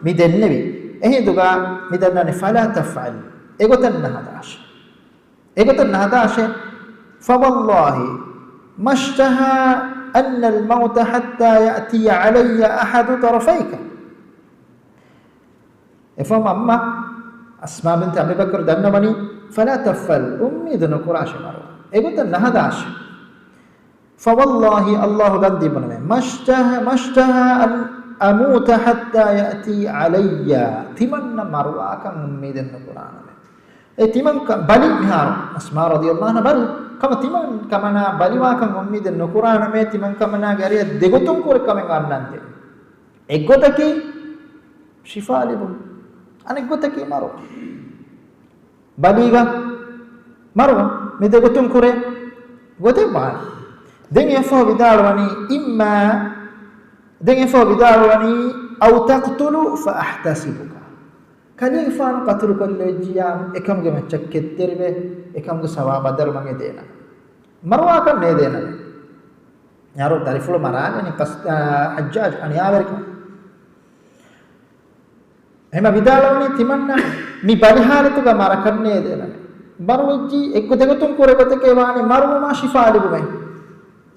މި ދެންނެވި. އެހިނދުގަ މި ދަންނަވަނީ، فلا تفعل. އެގޮތަށް ނަހަދާށޭ. އެގޮތަށް ނަހަދާށޭ. فوالله ما اشتهى أن الموت حتى يأتي علي أحد طرفيك. އެފަހު އައްމާ އަސްމާ ބިންތު އަބީ ބަކުރު ދަންނަވަނީ، فلا تفعل، އުއްމީދު ނުކުރާށޭ މަރުވާ. އެގޮތަށް ނަހަދާށޭ. فوالله، ﷲ ގަންދީބުނެވެ. ما اشتهى، ما اشتهى أن أموت حتى يأتي علي. ތިމަންނަ މަރުވާކަން އުއްމީދެއް ނުކުރާނަމޭ. އެ ތިމަން ކަ-، ބަލި މިހާރު. އަސްމާ ރަޟިޔަﷲ ޢަންހާ ބަލި. ކަމަ ތިމަން ކަމަނާ ބަލިވާކަން އުއްމީދެއް ނުކުރާނަމޭ، ތިމަން ކަމަނާގެ އަރިހަށް ދެގޮތުން ކުރެ ކަމެއް އަންނަންދޭ. އެއްގޮތަކީ ޝިފާ ލިބުން. އަނެއްގޮތަކީ މަރު. ބަލީގަ މަރު. މި ދެގޮތުން ކުރެ ގޮތެއް ވާނެ. ދެން އެފަހު ވިދާޅުވަނީ، إما، ދެން އެފަހު ވިދާޅުވަނީ، أو تقتل فأحتسبك. ކަލޭގެފާނު ޤަތުލު ކޮށްލެވިއްޖިއްޔާ، އެކަމުގެ މައްޗަށް ކެތްތެރިވެ، އެކަމުގެ ސަވާބު އަދަރު މަން އެދޭނަމޭ. މަރުވާކަށް ނޭދޭނަމޭ. ޔާރޯ ދަރިފުޅު މަރާލެނީ ޤަސް-، އާ، ޙައްޖާޖް އަނިޔާވެރިކަން. އެހެންމަ ވިދާޅުވަނީ ތިމަންނަ މި ބަލި ހާލަތުގަ މަރަކަށް ނޭދޭނަމޭ. މަރުވެއްޖީ އެއްގޮ ދެގޮތުން ކުރެ ގޮތެކޭ ވާނީ މަރުވުމާ ޝިފާ ލިބުމޭ.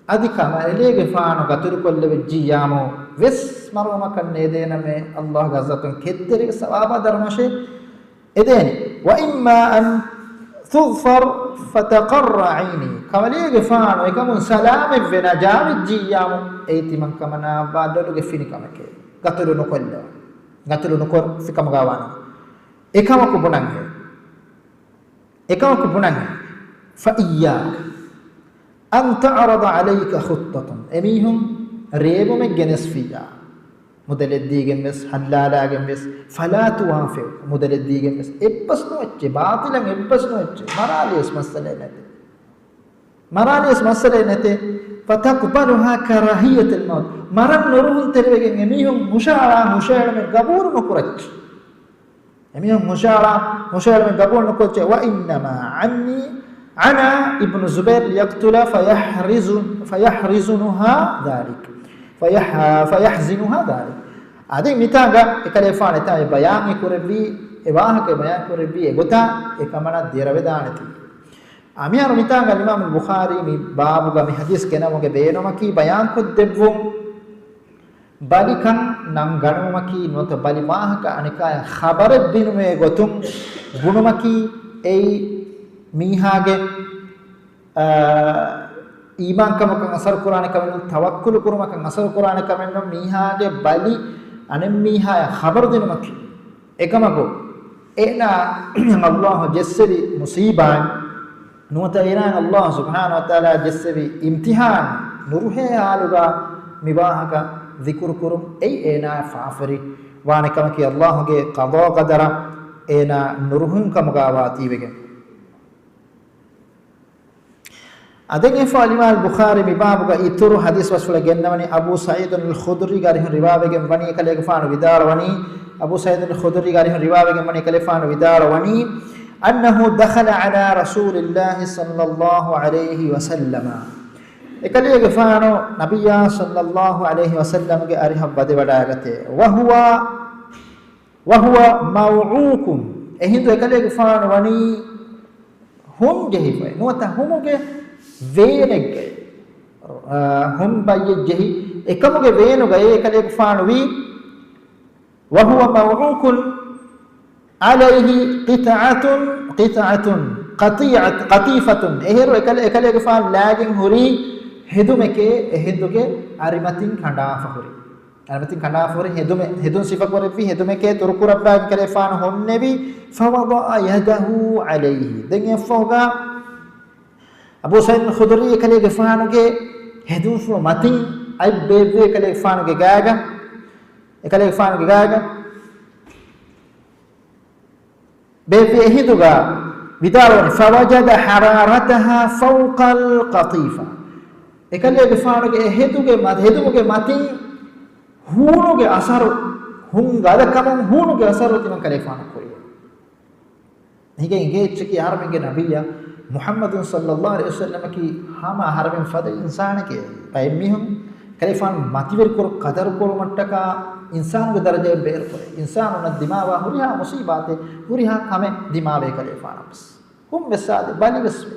އަދި ކަމަލޭގެފާނު ޤަތުލު ކޮށްލެވިއްޖިއްޔާމު ވެސް މަރުވުމަކަށް ނޭދޭނަމޭ، ﷲގެ ޙަޟްރަތުން ކެތްތެރިވެ ސަވާބާ ދަރުމަށޭ އެދޭނެ. وإما أن تظفر فتقر عيني. ކަމަލޭގެފާނު އެކަމުން ސަލާމަތްވެ ނަޖާވެއްޖިއްޔާމު އެއީ ތިމަން ކަމަނާއަށްވާ ލޮލުގެ ފިނިކަމެކޭ. ގަތުލު ނުކޮށްލަ، ގަތުލު ނުކޮށްފި ކަމުގަ ވާނަމަ. އެކަމަކު ބުނަންހޭ. އެކަމަކު ބުނަން، فإياك أن تعرض عليك خطة. އެމީހުން ރޭވުމެއް ގެނެސްފިއްޔާ، މުދަލެއްދީގެން ވެސް، ހައްލާލާގެން ވެސް، فلا توافق، މުދަލެއްދީގެން ވެސް، އެއްބަސް ނުވެއްޗޭ، ބާޠިލަށް އެއްބަސް ނުވެއްޗޭ، މަރާލިޔަސް މައްސަލައެއް ނެތޭ. މަރާލިޔަސް މައްސަލައެއް ނެތޭ. فتقبلها كراهية الموت. މަރަން ނުރުހުންތެރިވެގެން އެމީހުން ހުށަހަޅާ ހުށަހެޅުމެއް ގަބޫލު ނުކުރައްޗޭ. އެމީހުން ހުށަހަޅާ ހުށަހެޅުމެއް ގަބޫލު ނުކޮށްޗޭ. وإنما عني، عنا ابن الزبير ليقتل فيحرز، فيحرزنها ذلك. فيح-، فيحزنها ذلك. އަދި މިތާގަ އެކަލޭފާނު އެތާ އެ ބަޔާން ކުރެއްވީ، އެ ވާހަކަ ބަޔާން ކުރެއްވީ އެގޮތާ އެކަމަނާ ދެރަވެދާނެތީ. އަމިއާރު މިތާގަ އިމާމު ބުޚާރީ މި ބާބުގަ މި ޙަދީޘް ގެނައުމުގެ ބޭނުމަކީ ބަޔާންކޮށްދެއްވުން. ބަލިކަން ނަން ގަނުމަކީ ނުވަތަ ބަލި ވާހަކަ އަނެކާޔަށް ޚަބަރެއް ދިނުމޭ ގޮތުން ބުނުމަކީ އެއީ މީހާގެ، އާ، އީމާންކަމަކަށް އަސަރު ކުރާނެ ކަމެއް ނޫން، ތަވައްކުލު ކުރުމަކަށް އަސަރު ކުރާނެ ކަމެއް ނޫން، މީހާގެ ބަލި އަނެއްމީހާޔަށް ޚަބަރު ދިނުމަކީ. އެކަމަކު، އޭނާ ﷲ ޖެއްސެވި މުޞީބާއިން، ނުވަތަ އޭނާއަށް ﷲ ސުބްޙާނަހޫ ވަތަޢާލާ ޖެއްސެވި އިމްތިޙާން ނުރުހޭ ޙާލުގަ މި ވާހަކަ ޛިކުރު ކުރުން އެއީ އޭނާއަށް ފާފަވެރި ވާނެ ކަމަކީ، ﷲގެ ޤަޟާ ޤަދަރަށް އޭނާ ނުރުހުން ކަމުގަ ވާތީވެގެން. އަދި އެފަހު އިމާމު ބުޚާރީ މި ބާބުގަ އިތުރު ޙަދީޘް ބަސްފުޅެއް ގެންނަވަނީ އަބޫ ސަޢީދުލް ޚުދްރީގެ އަރިހުން ރިވާވެގެން ވަނީ އެކަލޭގެފާނު ވިދާޅުވަނީ، އަބޫ ސަޢީދުލް ޚުދްރީގެ އަރިހުން ރިވާވެގެން ވަނީ އެކަލޭގެފާނު ވިދާޅުވަނީ، أنه دخل على رسول الله صلى الله عليه وسلم. އެކަލޭގެފާނު ނަބިއްޔާ ޞައްލައްލާހު ޢަލައިހި ވަސައްލަމްގެ އަރިހަށް ވަދެވަޑައިގަތޭ. وهو، وهو موعوك. އެހިނދު އެކަލޭގެފާނު ވަނީ ހުން ޖެހިފައި ނުވަތަ ހުމުގެ ވޭނެއްގައި، އާ، ހުން ބައްޔެއް ޖެހި އެކަމުގެ ވޭނުގައި އެކަލޭގެފާނު ވީ، وهو موعوك عليه قطعة، قطعة، قطيعة، قطيفة. އެހެރު އެކަލޭ، އެކަލޭގެފާނު ލާގެން ހުރީ ހެދުމެކޭ، އެހިނދުގެ އަރިމަތިން ކަނޑާފަ ހުރި. އަޅުމެތިން ކަނޑާފަ ހުރި ހެދުމެއް، ހެދުން ސިފަކުރެއްވި ހެދުމެކޭ ތުރުކުރައްވާ ކަލޭފާނު ހުންނެވި، فوضع يده عليه. ދެން އެއަށްފަހުގަ އަބޫ ސަޢީދު ޚުދުރީ އެކަލޭގެފާނުގެ ހެދުންފުޅު މަތިން އަތް ބޭއްވި އެކަލޭގެފާނުގެ ގާގަ، އެކަލޭގެފާނުގެ ގާގަ. ބޭއްވި އެހިނދުގަ ވިދާޅުވަނީ، فوجد حرارتها فوق القطيفة. އެކަލޭގެފާނުގެ އެ ހެދުގެ މަ-، ހެދުމުގެ މަތިން ހޫނުގެ އަސަރު، ހުން ގަދަކަމުން ހޫނުގެ އަސަރު ތިމަން ކަލޭފާނު ކުރި. މީގެ އިނގޭ އެއްޗަކީ އަހަރެމެންގެ ނަބިއްޔާ މުޙައްމަދު ޞައްލައްލާހު ޢަލައިހި ވަސައްލަމަކީ ހަމަ އަހަރެމެން ފަދަ އިންސާނެކޭ. ބައެއް މީހުން ކަލޭފާނު މަތިވެރިކުރު ޤަދަރުކުރުމަށްޓަކާ އިންސާނުގެ ދަރަޖައެއް ބޭރުކުރޭ. އިންސާނުންނަށް ދިމާވާ ހުރިހާ މުޞީބާތެއް، ހުރިހާ ކަމެއް ދިމާވޭ ކަލޭފާނަށް ވެސް. ހުން ވެސް އާދެ، ބަލި ވެސް ވޭ.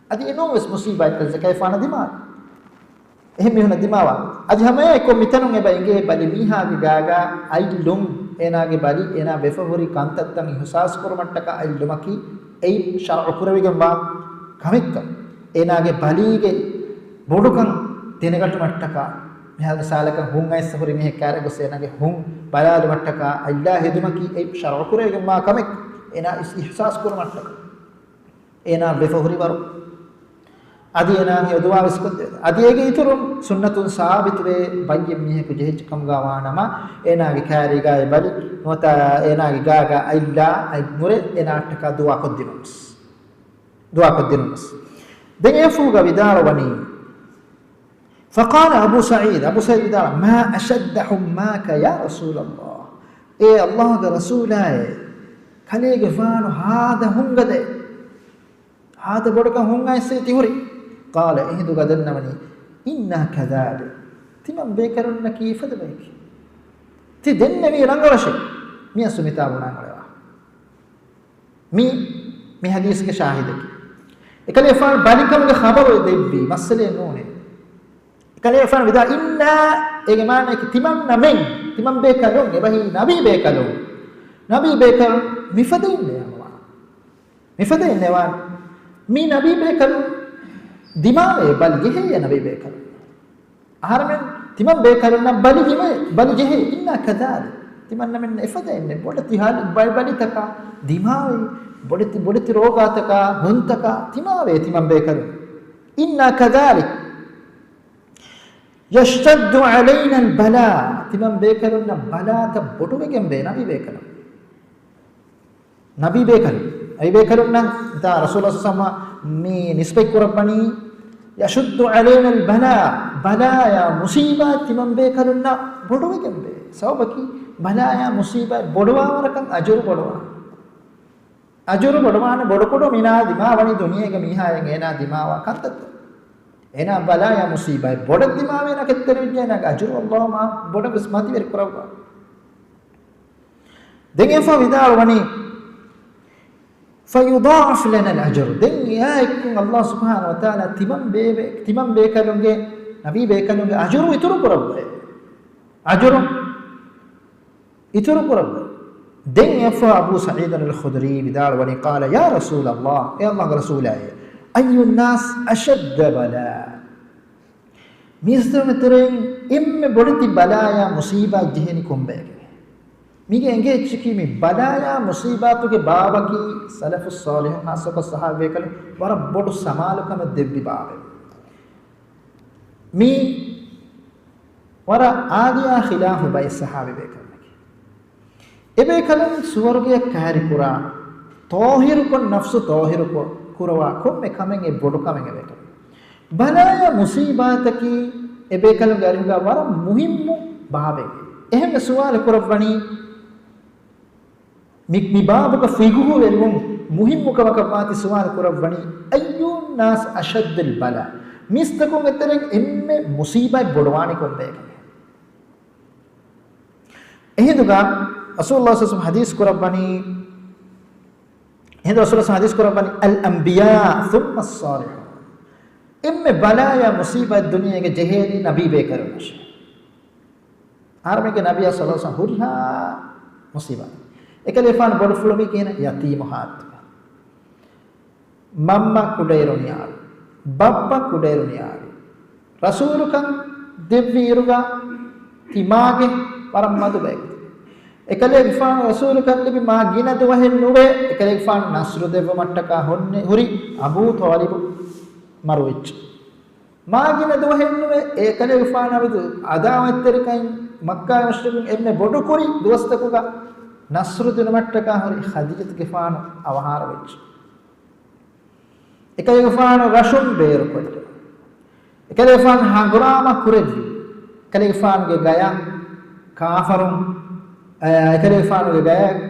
އަދި އެނޫން ވެސް މުޞީބާތްތައް ކަލޭފާނަށް ދިމާވޭ. އެހެން މީހުންނަށް ދިމާވާ. އަދި ހަމައެއާއެކު މިތަނުން އެބަ އިނގޭ ބަލި މީހާގެ ގާގާ އަތް ލުން. އޭނާގެ ބަލި، އޭނާ ވެފަ ހުރި ކަންތައްތައް އިހުސާސް ކުރުމަށްޓަކާ އަތް ލުމަކީ އެއިން ޝަރުޢު ކުރެވިގެންވާ ކަމެއްކަން. އޭނާގެ ބަލީގެ ބޮޑުކަން ދެނެގަތުމަށްޓަކާ، މިހާރު މިސާލަކަށް ހުން އައިސް ހުރި މީހެއް ކާރެއް ގޮސް އޭނާގެ ހުން ބަލާލުމަށްޓަކާ އަތް ލާ ހެދުމަކީ އެއިން ޝަރުޢު ކުރެވިގެންވާ ކަމެއް. އޭނާ އިސް-، އިހުސާސް ކުރުމަށްޓަކާ. އޭނާ ވެފަ ހުރިވަރު. އަދި އޭނާ އެ ދުޢާ ވެސް ކޮށްދެވޭ. އަދި އޭގެ އިތުރުން ސުންނަތުން ސާބިތުވޭ، ބައްޔެއް މީހަކު ޖެހިއްޖެ ކަމުގަ ވާނަމަ، އޭނާގެ ކާރީގަ އެ ބަލި ނުވަތަ އޭނާގެ ގާގަ އަތް ލާ އަތް ނުރެ އޭނާއަށްޓަކާ ދުޢާ ކޮށްދިނުންވެސް. ދުޢާ ކޮށްދިނުންވެސް. ދެން އެފުޅުގަ ވިދާޅުވަނީ، فقال أبو سعيد، އަބޫ ސަޢީދު ވިދާޅުވި، ما أشد حماك يا رسول الله. އޭ ﷲ ގެ ރަސޫލާއޭ، ކަލޭގެފާނު ހާދަ ހުންގަދައޭ. ހާދަ ބޮޑަކަށް ހުން އައިސް ތި ހުރީ. قال، އެހިނދުގަ ދަންނަވަނީ، إنا كذلك، ތިމަން ބޭކަލުންނަކީ އެފަދަ ބަޔެކޭ. ތި ދެންނެވީ ރަނގަޅަށޭ. މިއަސް މިތާ ބުނާން އުޅެވާ. މި، މި ޙަދީޘްގެ ޝާހިދަކީ. އެކަލޭފާނު ބަލިކަމުގެ ޚަބަރު ދެއްވީ، މައްސަލައެއް ނޫނޭ. އެކަލޭފާނު ވިދާ، إنا، އޭގެ މާނައަކީ ތިމަންނަމެން، ތިމަން ބޭކަލުން، އެބަހީ ނަބީ ބޭކަލުން. ނަބީ ބޭކަލުން މިފަދައިން ނޭނގުމާ. މިފަދައިން ނެވާން. މި ނަބީ ބޭކަލުން ދިމާވޭ ބަލި ޖެހޭ ނަބީ ބޭކަލުން. އަހަރެމެން ތިމަން ބޭކަލުންނަށް ބަލި ޖެހޭ، ބަލި ޖެހޭ، إنا كذلك. ތިމަންނަމެން އެފަދައިންނެ ބޮޑެތި ހާލު ބަ-، ބަލިތަކާ ދިމާވޭ، ބޮޑެތި، ބޮޑެތި ރޯގާތަކާ ހުންތަކާ ދިމާވޭ ތިމަން ބޭކަލުން. إنا كذلك. يشتد علينا البلاء. ތިމަން ބޭކަލުންނަށް ބަލާތައް ބޮޑުވެގެން ވޭ ނަބީ ބޭކަލުން. ނަބީ ބޭކަލުން. އެ ބޭކަލުންނަށް ދާ ރަސޫލާ ޞައްލަﷲު ޢަލައިހި ވަސައްލަމަ މި ނިސްބަތް ކުރައްވަނީ، يشد علينا البلاء، ބަލާޔާ މުޞީބާތް ތިމަން ބޭކަލުންނަށް ބޮޑުވެގެން ވޭ. ސަބަބަކީ ބަލާޔާ މުޞީބާތް ބޮޑުވާވަރަކަށް އަޖުރު ބޮޑުވާނެ. އަޖުރު ބޮޑުވާނެ ބޮޑުކޮޑު މިނާ ދިމާވަނީ ދުނިޔޭގެ މީހާއިން އޭނާ ދިމާވާ ކަންތައްތައް. އޭނާ ބަލާޔާ މުޞީބާތް ބޮޑަށް ދިމާވޭ ނަކެއްތެރިވެއްޖެ އޭނާގެ އަޖުރު ﷲ މާ ބޮޑަށް ވެސް މަތިވެރި ކުރައްވާ. ދެން އެފަ ވިދާޅުވަނީ، فيضاعف لنا الأجر. ދެން އެއާ އެއްކޮށް ﷲ ސުބްޙާނަހޫ ވަތަޢާލާ ތިމަން ބޭބެ-، ތިމަން ބޭކަލުންގެ، ނަބީ ބޭކަލުންގެ އަޖުރު އިތުރު ކުރައްވައޭ. އަޖުރު އިތުރު ކުރައްވަ. ދެން އެފަ އަބޫ ސަޢީދު އަލް ޚުދުރީ ވިދާޅުވަނީ، قال يا رسول الله، އޭ ﷲ ގެ ރަސޫލާއޭ، أي الناس أشد بلاء؟ މީސްތަކުންގެ ތެރެއިން އެންމެ ބޮޑެތި ބަލާޔާ މުޞީބާތް ޖެހެނީ ކޮންބައެކެވެ؟ މީގެ އެނގޭ އެއްޗަކީ މި ބަލާޔާ މުޞީބާތުގެ ބާވަކީ ސަލަފުއް ޞާލިޙުން ޚާއްޞަކޮށް ޞަޙާބީ ބޭކަލުން ވަރަށް ބޮޑު ސަމާލުކަމެއް ދެއްވި ބާވެއް. މީ ވަރަށް އާދަޔާ ޚިލާފު ބައެއް ޞަޙާބީ ބޭކަލުންނަކީ. އެބޭކަލުން ސުވަރުގެއަށް ކައިރިކުރާ، ޠާހިރުކޮށް ނަފްސު ޠާހިރުކޮށް ކުރަވާ ކޮންމެ ކަމެއް އެ ބޮޑު ކަމެއް އެބޭކަލުން. ބަލާޔާ މުޞީބާތަކީ އެބޭކަލުންގެ އަރިހުގަ ވަރަށް މުހިއްމު ބާވެއް. އެހެންވެ ސުވާލު ކުރައްވަނީ، މި، މި ބާބުގަ ފިޤުހުވެރިވުން މުހިއްމު ކަމަކަށް ވާތީ ސުވާލު ކުރައްވަނީ، أي الناس أشد بلاء؟ މީސްތަކުންގެ ތެރެއިން އެންމެ މުޞީބާތް ބޮޑުވާނީ ކޮންބައެކެވެ؟ އެހިނދުގަ ރަސޫލުﷲ ޞައްލަﷲު ޢަލައިހި ވަސައްލަމަ ޙަދީޘް ކުރައްވަނީ، އެހިނދު ރަސޫލުﷲ ޙަދީޘް ކުރައްވަނީ، الأنبياء ثم الصالحون. އެންމެ ބަލާޔާ މުޞީބާތް ދުނިޔޭގަ ޖެހޭނީ ނަބީ ބޭކަލުންނަށޭ. އަހަރެމެންގެ ނަބިއްޔާ ޞައްލަﷲު ޢަލައިހި ވަސައްލަމަ ހުރިހާ މުޞީބާތް. އެކަލޭފާނު ބޮޑުފުޅުވީ ކިހިނެއް؟ ޔަތީމު ހާލަތުގަ. މަންމަ ކުޑައިރު ނިޔާވި. ބައްޕަ ކުޑައިރު ނިޔާވި. ރަސޫލުކަން ދެއްވި އިރުގަ ތިމާގެ ވަރަށް މަދު ބަޔަކު. އެކަލޭގެފާނު ރަސޫލުކަން ލިބި މާ ގިނަ ދުވަހެއް ނުވޭ، އެކަލޭގެފާނު ނަޞްރު ދެއްވުމަށްޓަކާ ހުންނެ، ހުރި އަބޫ ޠާލިބު މަރުވެއްޖެ. މާ ގިނަ ދުވަހެއް ނުވޭ، އެކަލޭގެފާނު އަބަދު އަދާވަތްތެރިކަން މައްކާ މުޝްރިކުން އެންމެ ބޮޑުކުރި ދުވަސްތަކުގަ ނަޞްރު ދިނުމަށްޓަކާ ހުރި ޚަދީޖަތުގެފާނު އަވަހާރަވެއްޖެ. އެކަލޭގެފާނު ރަށުން ބޭރުކޮށްލި. އެކަލޭގެފާނު ހަނގުރާމަ ކުރެއްވި. އެކަލޭގެފާނުގެ ގަޔަށް ކާފަރުން، އަ، އެކަލޭގެފާނުގެ ގަޔަށް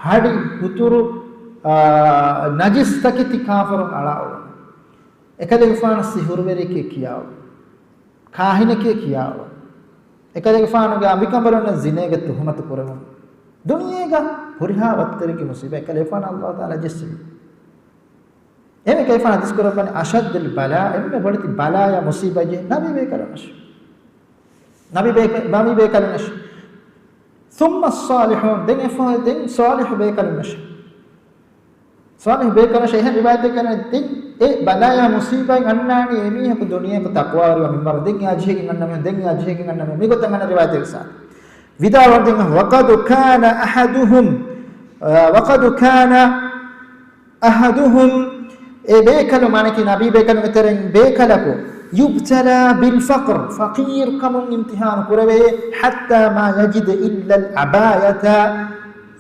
ހަޑި ހުތުރު، އާ، ނަޖިސް ތަކެތި ކާފަރުން އަޅާއުޅުނު. އެކަލޭގެފާނު ސިހުރުވެރިއެކޭ ކިޔާއުޅުނު. ކާހިނެކޭ ކިޔާއުޅުނު. އެކަލޭގެފާނުގެ އަނބިކަނބަލުންނަށް ޒިނޭގެ ތުހުމަތު ކުރެވުނު. ދުނިޔޭގަ ހުރިހާ ވައްތަރެއްގެ މުސީބާ އެކަލޭގެފާނު އައްލާހު ތަޢާލާ ޖެއްސެވި. އެހެންވެ އެކަލޭގެފާނު ޙަދީޘް ކުރައްވަނީ، އަޝައްދުލް ބަލާ، އެންމެ ބޮޑެތި ބަލާޔާ މުސީބާތް ނަބީ ބޭކަލުންނަށް. ނަބީ ބޭ-، ނަބީ ބޭކަލުންނަށް. ސުއްމަ އައްޞާލިޙޫން، ދެން އެފަހު، ދެން ޞާލިޙު ބޭކަލުންނަށް. ޞާލިޙު ބޭކަލުންނަށް އެހެން ރިވާޔަތެއް ކަން ދެން އެ ބަލާޔާ މުސީބާތް އަންނާނީ އެމީހަކު ދުނިޔޭގަ ތަޤްވާވެރިވާ މިންވަރު ދެން އެއާ ޖެހިގެން އަންނަ މީހުން، ދެން އެއާ ޖެހިގެން އަންނަ މީހުން، މިގޮތަށް އަންނަ ރިވާޔަތެއް ސާ. ވިދާޅުވަން ދެން، ވަޤަދު ކާނަ އަޙަދުހުމް، ވަޤަދު ކާނަ އަޙަދުހުމް، އެ ބޭކަލު، މާނަކީ ނަބީ ބޭކަލުންގެ ތެރެއިން ބޭކަލަކު، ޔުބްތަލާ ބިލް ފަޤްރި، ފަޤީރުކަމުން އިމްތިޙާނު ކުރެވޭ، ޙައްތާ މާ ޔަޖިދަ އިއްލަލް ޢަބާޔަތަ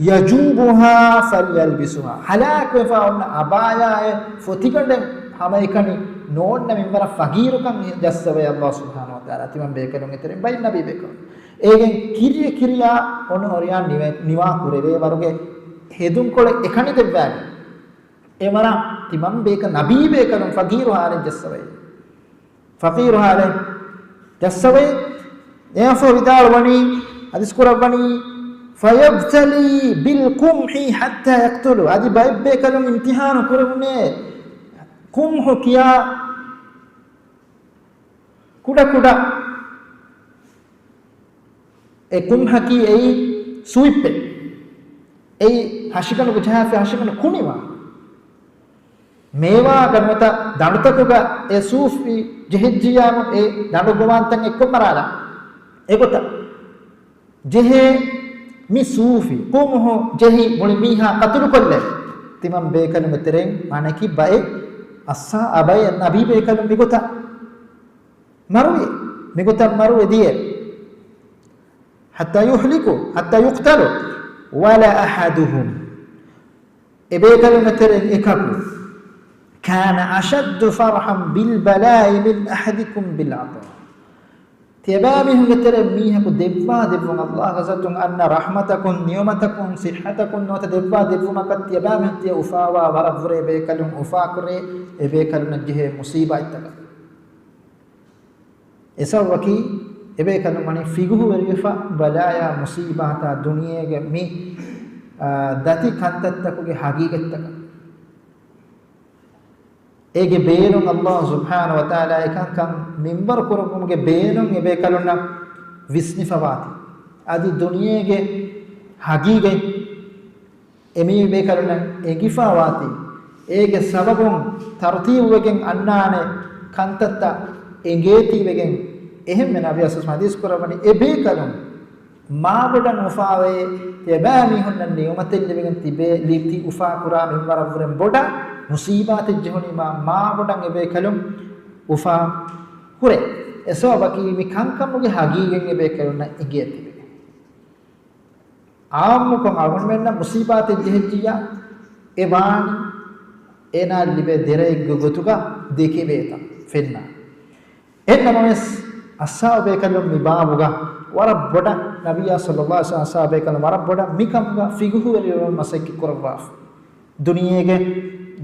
ޔަޖޫބުހާ ފަލްޔަލްބިސްހާ. ހަލާކުވެފާ އޮންނަ އަބާޔާއެއް ފޮތިގަނޑެއް ހަމައެކަނި ނޯންނަ މިންވަރަށް ފަޤީރުކަން ޖައްސަވައި އައްލާހު ސުބްޙާނަހޫ ވަތަޢާލާ ތިމަން ބޭކަލުންގެ ތެރެއިން ބައި ނަބީ ބޭކަލުން. އޭގެން ކިރިޔަ ކިރިޔާ އޮން އޮރިޔާ ނިވެ-، ނިވާ ކުރެވޭ ވަރުގެ ހެދުންކޮޅެއް އެކަނި ދެއްވާގެ. އެ ވަރަށް ތިމަން ބޭކަ-، ނަބީ ބޭކަލުން ފަޤީރު ހާލެއް ޖައްސަވައި. ފަޤީރު ހާލެއް ޖައްސަވައި. އެއަށްފަހު ވިދާޅުވަނީ، ޙަދީޘް ކުރައްވަނީ، ފަޔަބްތަލީ ބިލް ޤުމްޙި ޙައްތާ ޔަޤްތުލު. އަދި ބައެއް ބޭކަލުން އިމްތިޙާނު ކުރެވުނޭ ޤުމްޙު ކިޔާ ކުޑަ ކުޑަ އެ ކުމްހަކީ އެއީ ސުވިއްޕެއް. އެއީ ހަށިގަނޑުގެ ޖަހާފި ހަށިގަނޑު ކުނިވާ. މޭވާގަ ނުވަތަ ދަނޑުތަކުގަ އެ ސޫފި ޖެހިއްޖިއްޔާމު އެ ދަނޑު ގޮވާންތަން އެއްކޮށް މަރާލާ. އެގޮތަށް ޖެހޭ މި ސޫފި ކުމްހު ޖެހި މުޅި މީހާ ޤަތުލުކޮށްލެ. ތިމަން ބޭކަލުންގެ ތެރެއިން މާނަކީ ބައެއް އައްސާ އަބައެއް ނަބީ ބޭކަލުން މިގޮތަށް މަރުވި. މިގޮތަށް މަރުވެ ދިޔަ. ޙައްތާ ޔުހްލިކު، ޙައްތާ ޔުޤްތަލު، ވަލަ އަޙަދުހުމް. އެބޭކަލުންގެ ތެރެއިން އެކަކު، ކާނަ އަޝައްދު ފަރަޙަން ބިލް ބަލާއި މިން އަޙަދިކުމް ބިލް ޢަޠާ. ތިޔަބައިމީހުންގެ ތެރެއިން މީހަކު ދެއްވާ ދެއްވުން، އައްލާހު ޙަޟްރަތުން އަންނަ ރަޙްމަތަކުން، ނިޢުމަތަކުން، ޞިއްޙަތަކުން ނުވަތަ ދެއްވާ ދެއްވުމަކަށް ތިޔަބައިމީހުން ތިޔަ އުފާވާ ވަރަށްވުރެ އެބޭކަލުން އުފާކުރޭ، އެބޭކަލުންނަށް ޖެހޭ މުޞީބާތްތަކަށް. އެސަބަބަކީ އެބޭކަލުން ވަނީ ފިގުހުވެރިވެފަ ބަލާޔާ މުސީބާތާ ދުނިޔޭގެ މި، އާ، ދަތި ކަންތައްތަކުގެ ހަގީގަތްތަކަށް. އޭގެ ބޭނުން އައްލާހު ސުބްޙާނަހު ވަތަޢާލާ އެކަންކަން މިންވަރު ކުރުމުގެ ބޭނުން އެބޭކަލުންނަށް ވިސްނިފަވާތީ. އަދި ދުނިޔޭގެ ހަގީގަތް އެމީހުން ބޭކަލުންނަށް އެނގިފާވާތީ، އޭގެ ސަބަބުން ތަރުތީބުވެގެން އަންނާނެ ކަންތައްތައް އެނގޭތީވެގެން، އެހެންމެ ނަބީ އަސް ޙަދީޘް ކުރައްވަނީ އެބޭކަލުން މާބޮޑަށް އުފާވޭ، ތިޔަބައިމީހުންނަށް ނިޢުމަތެއް ލިބިގެން ތިބޭ، ލި-، ތި އުފާކުރާ މިންވަރަށްވުރެން ބޮޑަށް މުޞީބާތެއް ޖެހުނީމާ މާބޮޑަށް އެބޭކަލުން އުފާ ކުރޭ. އެސަބަބަކީ މި ކަންކަމުގެ ހަގީގަތް އެބޭކަލުންނަށް އެނގޭތީވެގެން. އާއްމުކޮށް އަޅުގަނޑުމެންނަށް މުޞީބާތެއް ޖެހިއްޖިއްޔާ، އެ ވާނީ އޭނާ ލިބޭ ދެރައެއްގެ ގޮތުގަ ދެކެވޭތަން ފެންނާނެ. އެހެންނަމަވެސް، އަޞްޙާބު ބޭކަލުން މި ބާބުގަ ވަރަށް ބޮޑަށް ނަބިއްޔާ ޞައްލައްލާހު ޢަލައިހި ވަސައްލަމް އަޞްޙާބު ބޭކަލުން ވަރަށް ބޮޑަށް މިކަމުގަ ފިގުހުވެރިވެވެން މަސައްކަތް ކުރައްވާފަ. ދުނިޔޭގެ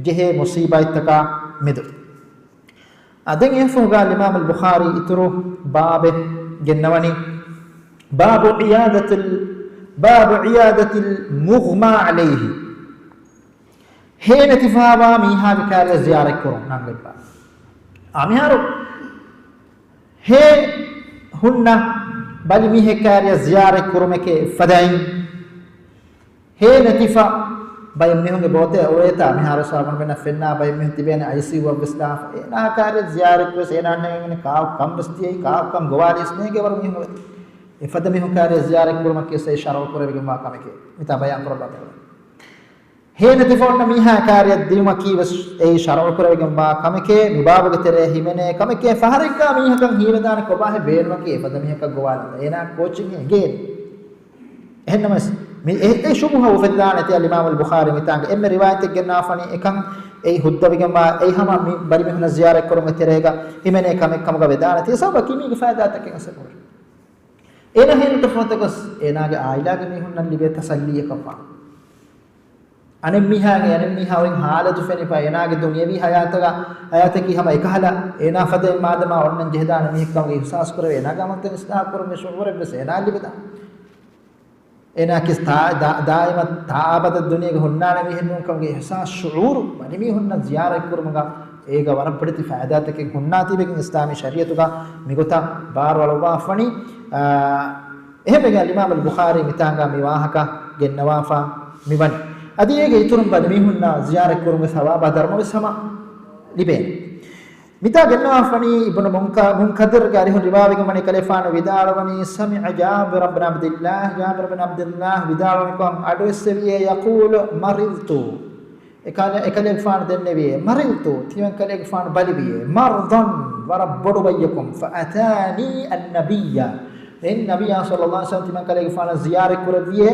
ޖެހޭ މުޞީބާތްތަކާ މެދު. އާ، ދެން އެފަހުގަ އިމާމުލް ބުޚާރީ އިތުރު ބާބެއް ގެންނަވަނީ، ބާބު ޢިޔާދަތިލް، ބާބު ޢިޔާދަތިލް މުޣްމާ ޢަލައިހި. ހޭ ނެތިފާވާ މީހާގެ ކާރިޔަށް ޒިޔާރަތް ކުރުން ނަންގަތްބާ. އާ، މިހާރު ހޭ ހުންނަ ބަލި މީހެއް ކާރިޔަށް ޒިޔާރަތް ކުރުމެކޭ އެއްފަދައިން. ހޭ ނެތިފަ ބައެއް މީހުންގެ ބޯތެއް އޮވޭތާ، މިހާރު ސާބަން ވެންނަ ފެންނާ ބައެއް މީހުން ތިބޭނެ އައިސީޔޫ ވެސް ދާފަ. އޭނާ ކާރިޔަށް ޒިޔާރަތް ވެސް އޭނާ ނޭނގެނެ ކާކު ކަން ވެސް ތިޔައީ، ކާކު ކަން ގޮވާލި ވެސް ނޭނގެ ވަރު މީހުން ވެ. އެފަދަ މީހުން ކާރިއަށް ޒިޔާރަތް ކުރުމަކީ ވެސް އެއީ ޝަރުޢު ކުރެވިގެންވާ ކަމެކޭ. މިތާ ބަޔާން ކުރައްވާ ބައެއް. ހޭނެތިފަ އޮންނަ މީހާ ކާރިއަށް ދިއުމަކީ ވެސް އެއީ ޝަރުޢު ކުރެވިގެންވާ ކަމެކޭ. މި ބާބުގެ ތެރޭ ހިމެނޭ ކަމެކޭ. ފަހަރެއްގާ މީހަކަށް ހީވެދާނެ ކޮބާހޭ ބޭނުމަކީ އެފަދަ މީހަކަށް ގޮވާލަން. އޭނާ ކޯޗެއް އެނގޭ. އެހެންނަމަވެސް، މި އެ، އެ ޝުބުހަ އުފެދިދާނެތީ އަލްއިމާމު އަލް ބުޚާރީ މިތާނގަ އެންމެ ރިވާޔަތެއް ގެންނާފަނީ އެކަން އެއީ ހުއްދަވިގެންވާ އެއީ ހަމަ މި ބަލިމީހުންނަށް ޒިޔާރަތްކުރުމުގެ ތެރޭގަ ހިމެނޭ ކަމެއް ކަމުގަ ވެދާނެތީ. ސަބަބަކީ މީގެ ފައިދާތަކެއް އަސަރު ނުވޭ. އޭނާ ހޭނުތަފާތަކަސް އޭނާގެ އާއިލާގެ މީހުންނަށް ލިބޭ ތަސައްލީއަކަށްވާ. އަނެއްމީހާގެ އަނެއްމީހާ އޮތް ހާލަތު ފެނިފަ އޭނާގެ ދުނިޔަވީ ހަޔާތަކަށް، ހަޔާތަކީ ހަމަ އެކަހަލަ އޭނާ ފަދައިން މާދަމާ އޮންނަން ޖެހިދާނެ މީހެއްކަމުގެ އިޙްސާސް ކުރެވޭ އޭނާގެ އަމަލުތައް އިސްލާހު ކުރުމުގެ ޝުޢޫރެއް ވެސް އޭނާ ލިބިދާނެ. އޭނާ ކިސް ތާ-، ދާ-، ދާއިމަށް ތާއަބަދަށް ދުނިޔޭގަ ހުންނާނެ މީހެއް ނޫން ކަމުގެ އިޙްސާސް ޝުޢޫރު ވަނި މީހުންނަށް ޒިޔާރަތް ކުރުމުގަ އޭގަ ވަރަށް ބޮޑެތި ފައިދާތަކެއް ހުންނާތީ ވެގެން އިސްލާމީ ޝަރީޢަތުގަ މިގޮތަށް ބާރުއަޅުއްވާފަނީ. އާ، އެހެންވެގެން އަލްއިމާމު އަލް ބުޚާރީ މިތާނގަ މި ވާހަކަ ގެންނަވާފަ މިވަނީ. އަދި އޭގެ އިތުރުން ބަލި މީހުންނަށް ޒިޔާރަތް ކުރުމުގެ ސަވާބާ ދަރުމަ ވެސް ހަމަ ލިބޭނެ. މިތާ ގެންނަވާފަނީ އިބްނު މުންކަ-، މުންކަދިރުގެ އަރިހުން ރިވާވެގެން ވަނީ ކަލޭފާނު ވިދާޅުވަނީ، سمع جابر بن عبد الله، ޖާބިރު ބިން ޢަބްދުﷲ ވިދާޅުވަނިކޮށް އަޑުއެއްސެވިއޭ، يقول، مرضت. އެކަލޭ-، އެކަލޭގެފާނު ދެންނެވިއޭ، مرضت، ތިމަން ކަލޭގެފާނު ބަލިވިއޭ، مرضا، ވަރަށް ބޮޑު ބައްޔަކުން، فأتاني النبي، ދެން ނަބިއްޔާ صلى الله عليه وسلم ތިމަން ކަލޭގެފާނަށް ޒިޔާރަތް ކުރެއްވިއޭ،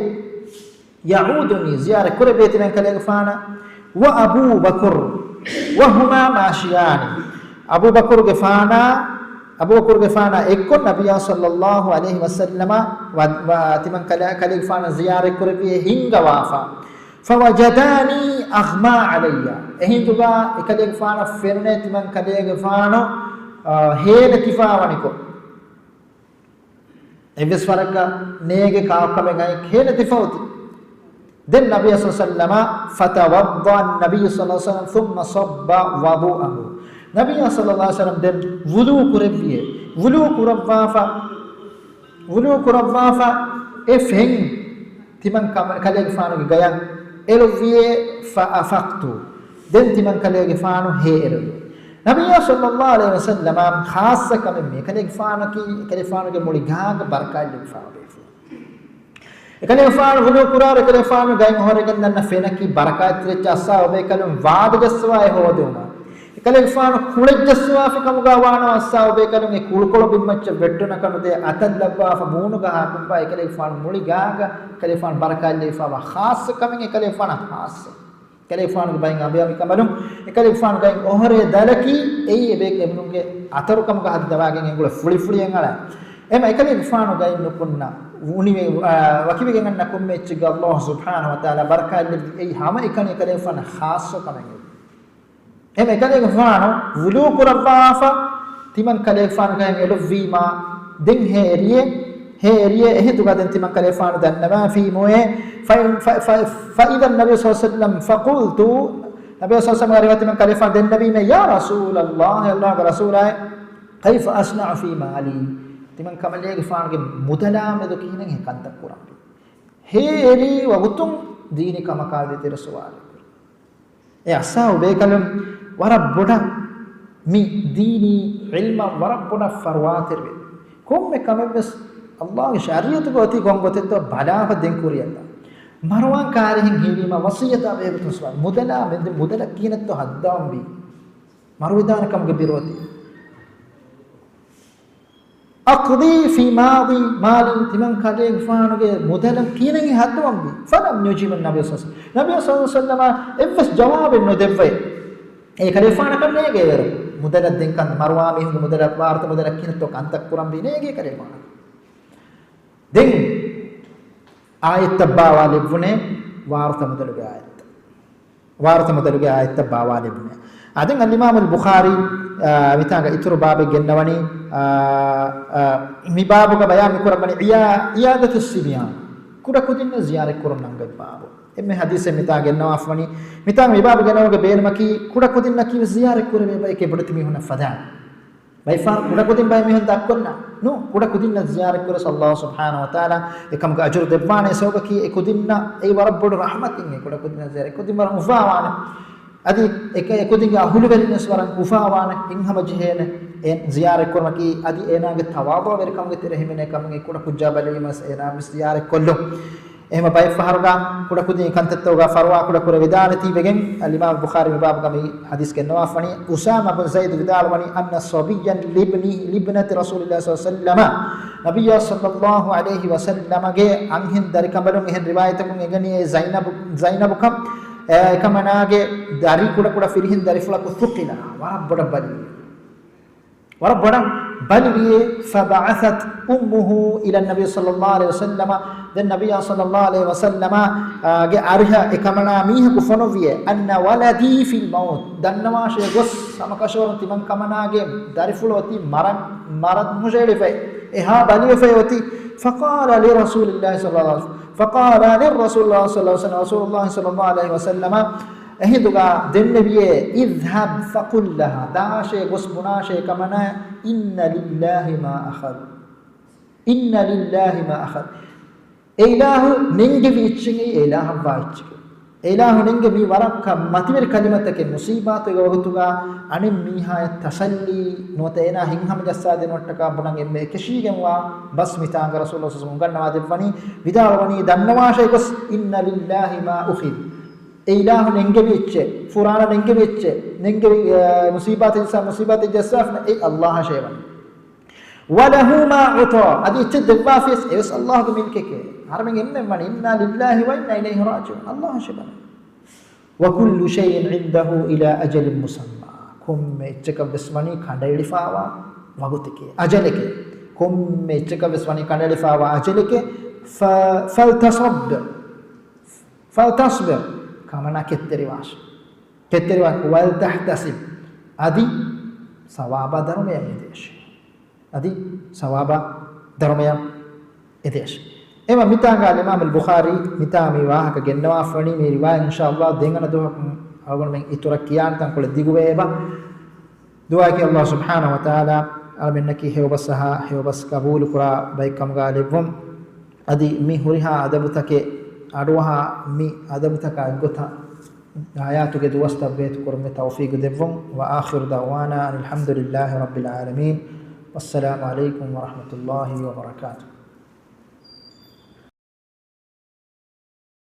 يعودني، ޒިޔާރަތް ކުރެއްވިއޭ ތިމަން ކަލޭގެފާނަށް، وأبو بكر وهما ماشيان، އަބޫބަކުރުގެފާނާ، އަބޫބަކުރުގެފާނާ އެއްކޮށް ނަބިއްޔާ صلى الله عليه وسلم ވަ-، ވަ-، ތިމަން ކަލޭ-، ކަލޭގެފާނަށް ޒިޔާރަތް ކުރެއްވިއޭ ހިންގަވާފަ. فوجداني أغمى علي، އެހިނދުގަ އެކަލޭގެފާނަށް ފެނުނޭ ތިމަން ކަލޭގެފާނު، އާ، ހޭނެތިފާވަނިކޮށް. އެއްވެސް ވަރަކަށް ނޭގެ ކާކަމެއް އައި ހޭނެތިފަ އޮތީ. ދެން ނަބިއްޔާ صلى الله عليه وسلم، فتوضأ النبي صلى الله عليه وسلم ثم صب وضوءه، ނަބިއްޔާ صلى الله عليه وسلم ދެން ވުޟޫ ކުރެއްވިއޭ. ވުޟޫ ކުރައްވާފަ، ވުޟޫ ކުރައްވާފަ އެ ފެން ތިމަން ކަމ-، ކަލޭގެފާނުގެ ގަޔަށް އެޅުއްވިއޭ، فأفقت، ދެން ތިމަން ކަލޭގެފާނު ހޭއެރުވި. ނަބިއްޔާ صلى الله عليه وسلم ޚާއްޞަ ކަމެއް މީ. އެކަލޭގެފާނަކީ، އެކަލޭގެފާނުގެ މުޅި ގާގަ ބަރަކާތް ލިބިފަ އޮތް. އެކަލޭގެފާނު ވުޟޫ ކުރާއިރު އެކަލޭގެފާނު ގައިން އޮހޮރެގެން ދަންނަ ފެނަކީ ބަރަކާތްތެރި އެއްޗެއް އައްސާ އޮބޭކަލުން ވާދަ ޖައްސަވާ އެ ހޯދުމަށް. އެކަލޭގެފާނު ކުޅެއް ޖައްސަވާފި ކަމުގަ ވާނަމަ އައްސާ އޮބޭކަލުން އެ ކުޅުކޮޅު ބިންމައްޗަށް ވެއްޓުނަކަނު ދޭ އަތަށް ލައްވާފަ މޫނުގަ ހާކުންފަ އެކަލޭގެފާނު މުޅި ގާގަ އެކަލޭގެފާނު ބަރަކާތް ލިބިފަވާ ޚާއްޞަ ކަމެއް އެކަލޭގެފާނަށް ޚާއްޞަ. އެކަލޭގެފާނުގެ ބައިން އަނބިއަނބިކަމަލުން އެކަލޭގެފާނު ގައިން އޮހޮރޭ ދަލަކީ އެއީ އެބޭކަލުންގެ އަތަރުކަމުގަ ހައްދަވާގެން އެނގުޅެ ފުޅިފުޅިއެއް އަޅާ. އެމަ އެކަލޭގެފާނު ގައިން ނުކުންނަ އުނިވެ-، އާ، ވަކިވެގެން އަންނަ ކޮންމެ އެއްޗެއްގަ އައްލާހު ސުބްޙާނަހު ވަތަޢާލާ ބަރަކާތް ލެއްވި އެއީ ހަމައެކަނި އެކަލޭގެފާނަށް ޚާއްޞަ ކަމެއް. އެމަ އެކަލޭގެފާނު ވުޟޫ ކުރައްވާފަ ތިމަން ކަލޭގެފާނު ގައިން އެޅުއްވީމާ ދެން ހޭ އެރިއޭ، ހޭ އެރިއޭ އެހިނދުގަ ދެން ތިމަން ކަލޭގެފާނު ދަންނަވާފީމުއޭ، فإن، ف-، ف-، فإذا النبي صلى الله عليه وسلم فقلت، ނަބީ ޞައްލަﷲު ޢަލައިހި ވަސައްލަމަ ވަރިހަ ތިމަން ކަލޭގެފާނު ދެންނެވީމޭ، يا رسول الله، އައްލާހުގެ ރަސޫލާއޭ، كيف أصنع في مالي؟ ތިމަން ކަމަލޭގެފާނުގެ މުދަލާ މެދު ކިހިނެއް ކަންތައް ކުރަންވީ؟ ހޭ އެރީ ވަގުތުން ދީނީ ކަމަކާ ދޭތެރޭ ސުވާލެއް ކުރި. އެ އައްސާ އޮބޭކަލުން ވަރަށް ބޮޑަށް މި ދީނީ ޢިލްމަށް ވަރަށް ބޮޑަށް ފަރުވާތެރިވެ. ކޮންމެ ކަމެއްވެސް އައްލާހުގެ ޝަރީޢަތުގަ އޮތީ ކޮން ގޮތެއްތޯ ބަލާފަ ދެން ކުރިއަށް. މަރުވާން ކާރިހެން ހީވީމަ ވަޞިއްޔަތާ ބެހޭގޮތުން ސުވާލު. މުދަލާ މެދު، މުދަލަށް ކިހިނެއްތޯ ހައްދަވަންވީ؟ މަރުވެދާނެ ކަމުގެ ބިރު އޮތީ. أقضي في مالي، މާލީ، ތިމަން ކަލޭގެފާނުގެ މުދަލަށް ކިހިނެއް ހައްދަވަންވީ؟ فلم يجب النبي صلى الله عليه وسلم، ނަބީ ޞައްލަﷲު ޢަލައިހި ވަސައްލަމަ އެއްވެސް ޖަވާބެއް ނުދެއްވައި. އެ ކަލޭގެފާނަކަށް ނޭގޭވެރު މުދަލަށް ދެން ކަން މަރުވާ މީހުންގެ މުދަލަށް، ވާރުތަ މުދަލަށް ކިހިނެއްތޯ ކަންތައް ކުރަންވީ ނޭގޭ ކަލޭގެފާނަކަށް. ދެން އާޔަތްތައް ބާވާލެއްވުނޭ ވާރުތަ މުދަލުގެ އާޔަތްތައް. ވާރުތަ މުދަލުގެ އާޔަތްތައް ބާވާލެއްވުނޭ. އާ، ދެން އަލްއިމާމު އަލް ބުޚާރީ، އާ، މިތާނގަ އިތުރު ބާބެއް ގެންނަވަނީ، އާ، އާ، މި ބާބުގަ ބަޔާން މިކުރައްވަނީ ޢިޔާ-، ޢިޔާދަތުއް ޞިބްޔާން، ކުޑަކުދިންނަށް ޒިޔާރަތް ކުރުން ނަންގަތް ބާބު. އެންމެ ޙަދީޘެއް މިތާ ގެންނަވާފަވަނީ، މިތާނގަ މި ބާބު ގެނައުމުގެ ބޭނުމަކީ، ކުޑަކުދިންނަކީ ވެސް ޒިޔާރަތް ކުރެވޭ ބައެކޭ ބޮޑެތި މީހުންނަށް ފަދައިން. ބައެއްފަހަރު ކުޑަކުދިން ބައެއް މީހުން ދަށްކޮށްނަ. ނޫން، ކުޑަކުދިންނަށް ޒިޔާރަތް ކުރެވި ﷲ ސުބްޙާނަހޫ ވަތަޢާލާ އެކަމުގެ އަޖުރު ދެއްވާނެ. ސަބަބަކީ އެ ކުދިންނަށް އެއީ ވަރަށް ބޮޑު ރަޙްމަތެއް. އެ ކުޑަކުދިންނަށް ޒިޔާރަތް، ކުދިން ވަރަށް އުފާވާނެ. އަދި އެ، އެ ކުދިންގެ އަހުލުވެރިން ވެސް ވަރަށް އުފާވާނެ. ހިތްހަމަޖެހޭނެ. ޒިޔާރަތްކުރުމަކީ އަދި އޭނާގެ ތަވާޟުވެރިކަމުގެ ތެރެ ހިމެނޭ ކަމުގެ ކުޑަކުއްޖާ ބަލީމަސް އޭނާ ވެސް ޒިޔާރަތްކޮށްލުން. އެހެމަ ބައެއް ފަހަރުގަ ކުޑަކުދިން ކަންތައްތަކުގަ ފަރުވާ ކުޑަ ކުރެވިދާނެތީ ވެގެން، އަލްއިމާމް ބުޚާރީ މި ބާބުގަ މި ޙަދީޘް ގެންނަވާފަނީ، އުސާމާ ބުން ޒައިދު ވިދާޅުވަނީ، أن صبيا لابنه، لابنة رسول الله صلى الله عليه وسلم، ނަބިއްޔާ صلى الله عليه وسلم ގެ އަންހެން ދަރިކަނބަލުން އެހެން ރިވާޔަތަކުން އެނގެނީ ޒައިނަބު، ޒައިނަބުކަން، އެ، އެކަމަނާގެ ދަރި ކުޑަކުޑަ ފިރިހެން ދަރިފުޅަކު ثُقِلَ، ވަރަށް ބޮޑަށް ބަލިވި. ވަރަށް ބޮޑަށް ބަލިވިއޭ، فبعثت أمه إلى النبي صلى الله عليه وسلم، ދެން ނަބިއްޔާ صلى الله عليه وسلم، އާ، ގެ އަރިހަށް އެކަމަނާ މީހަކު ފޮނުއްވިއޭ، أن ولدي في الموت، ދަންނަވާށޭ ގޮސް ހަމަކަށަވަރުން ތިމަން ކަމަނާގެ ދަރިފުޅު އޮތީ މަރަން، މަރަން ހުށައެޅިފައި، އެހާ ބަލިވެފައި އޮތީ. فقال لرسول الله صلى الله عليه وسلم، فقال لرسول الله صلى الله عليه وسلم، رسول الله صلى الله عليه وسلم އެހިނދުގަ ދެންނެވިއޭ، اذهب فقل لها، ދާށޭ ގޮސް ބުނާށޭ ކަމަނާ، إن لله ما أخذ، إن لله ما أخذ. އެ އިލާހު ނެންގެވި އެއްޗެއް އެއީ އެ އިލާހަށްވާ އެއްޗެކޭ. އެ އިލާހު ނެންގެ މި ވަރަށް މަތިވެރި ކަލިމަތަކެއް، މުސީބާތުގެ ވަގުތުގަ އަނެއް މީހާޔަށް ތަސައްލީ ނުވަތަ އޭނާ ހިތްހަމަޖައްސާދޭނެ ވައްޓަކާ ބުނަން އެންމެ އެކަށީގެންވާ ބަސް މިތާނގަ ރަސޫލު ސައް އުނގަންނަވާ ދެއްވަނީ، ވިދާޅުވަނީ ދަންނަވާށޭ ގޮސް، إن لله ما أخذ. އެ އިލާހު ނެންގެވި އެއްޗެއް، ފުރާނަ ނެންގެވި އެއްޗެއް، ނެންގެވި، އަ، މުސީބާތެއް ޖައްސާ، މުސީބާތެއް ޖައްސާފިނަ އެއީ އައްލާހަށޭ ވަނީ. وله ما أعطى، އަދި އެއްޗެއް ދެއްވާފިޔަސް އެވެސް އައްލާހުގެ މިލްކެކޭ. އަހަރެމެން އެންމެން ވަނީ، إنا لله وإنا إليه راجعون، އައްލާހަށޭ ވަނީ. وكل شيء عنده إلى أجل مسمى، ކޮންމެ އެއްޗަކަށް ވެސް ވަނީ ކަނޑައެޅިފާވާ ވަގުތެކޭ، އަޖަލެކޭ. ކޮންމެ އެއްޗަކަށް ވެސް ވަނީ ކަނޑައެޅިފާވާ އަޖަލެކޭ. ف، فلتصبر، فلتصبر، ކަމަނާ ކެތްތެރިވާށޭ. ކެތްތެރިވާށޭ. ولتحتسب، އަދި ސަވާބާ ދަރުމަޔަށް އެދޭށޭ. އަދި ސަވާބާ ދަރުމަޔަށް އެދޭށޭ. އެމަ މިތާނގަ އަލްއިމާމު ބުޚާރީ މިތާ މި ވާހަކަ ގެންނަވާފަނީ މި ރިވާޔަތް އިންޝާﷲ ދެން އަނެއް ދުވަހަކު އަޅުގަނޑުމެން އިތުރަށް ކިޔާނެ ތަންކޮޅެއް ދިގުވޭ އެބަ. ދުޢާއަކީ ﷲ ސުބްޙާނަހޫ ވަތަޢާލާ އަޅަމެންނަކީ ހެޔޮބަސް އަހާ ހެޔޮބަސް ޤަބޫލުކުރާ ބައެއް ކަމުގަ ލެއްވުން. އަދި މި ހުރިހާ އަދަބުތަކެއް އަޑުއަހާ މި އަދަބުތަކާ އެއްގޮތަށް ޙަޔާތުގެ ދުވަސްތައް ވޭތުކުރުމުގެ ތައުފީޤު ދެއްވުން. وآخر دعوانا أن الحمد لله رب العالمين. والسلام عليكم ورحمة الله وبركاته.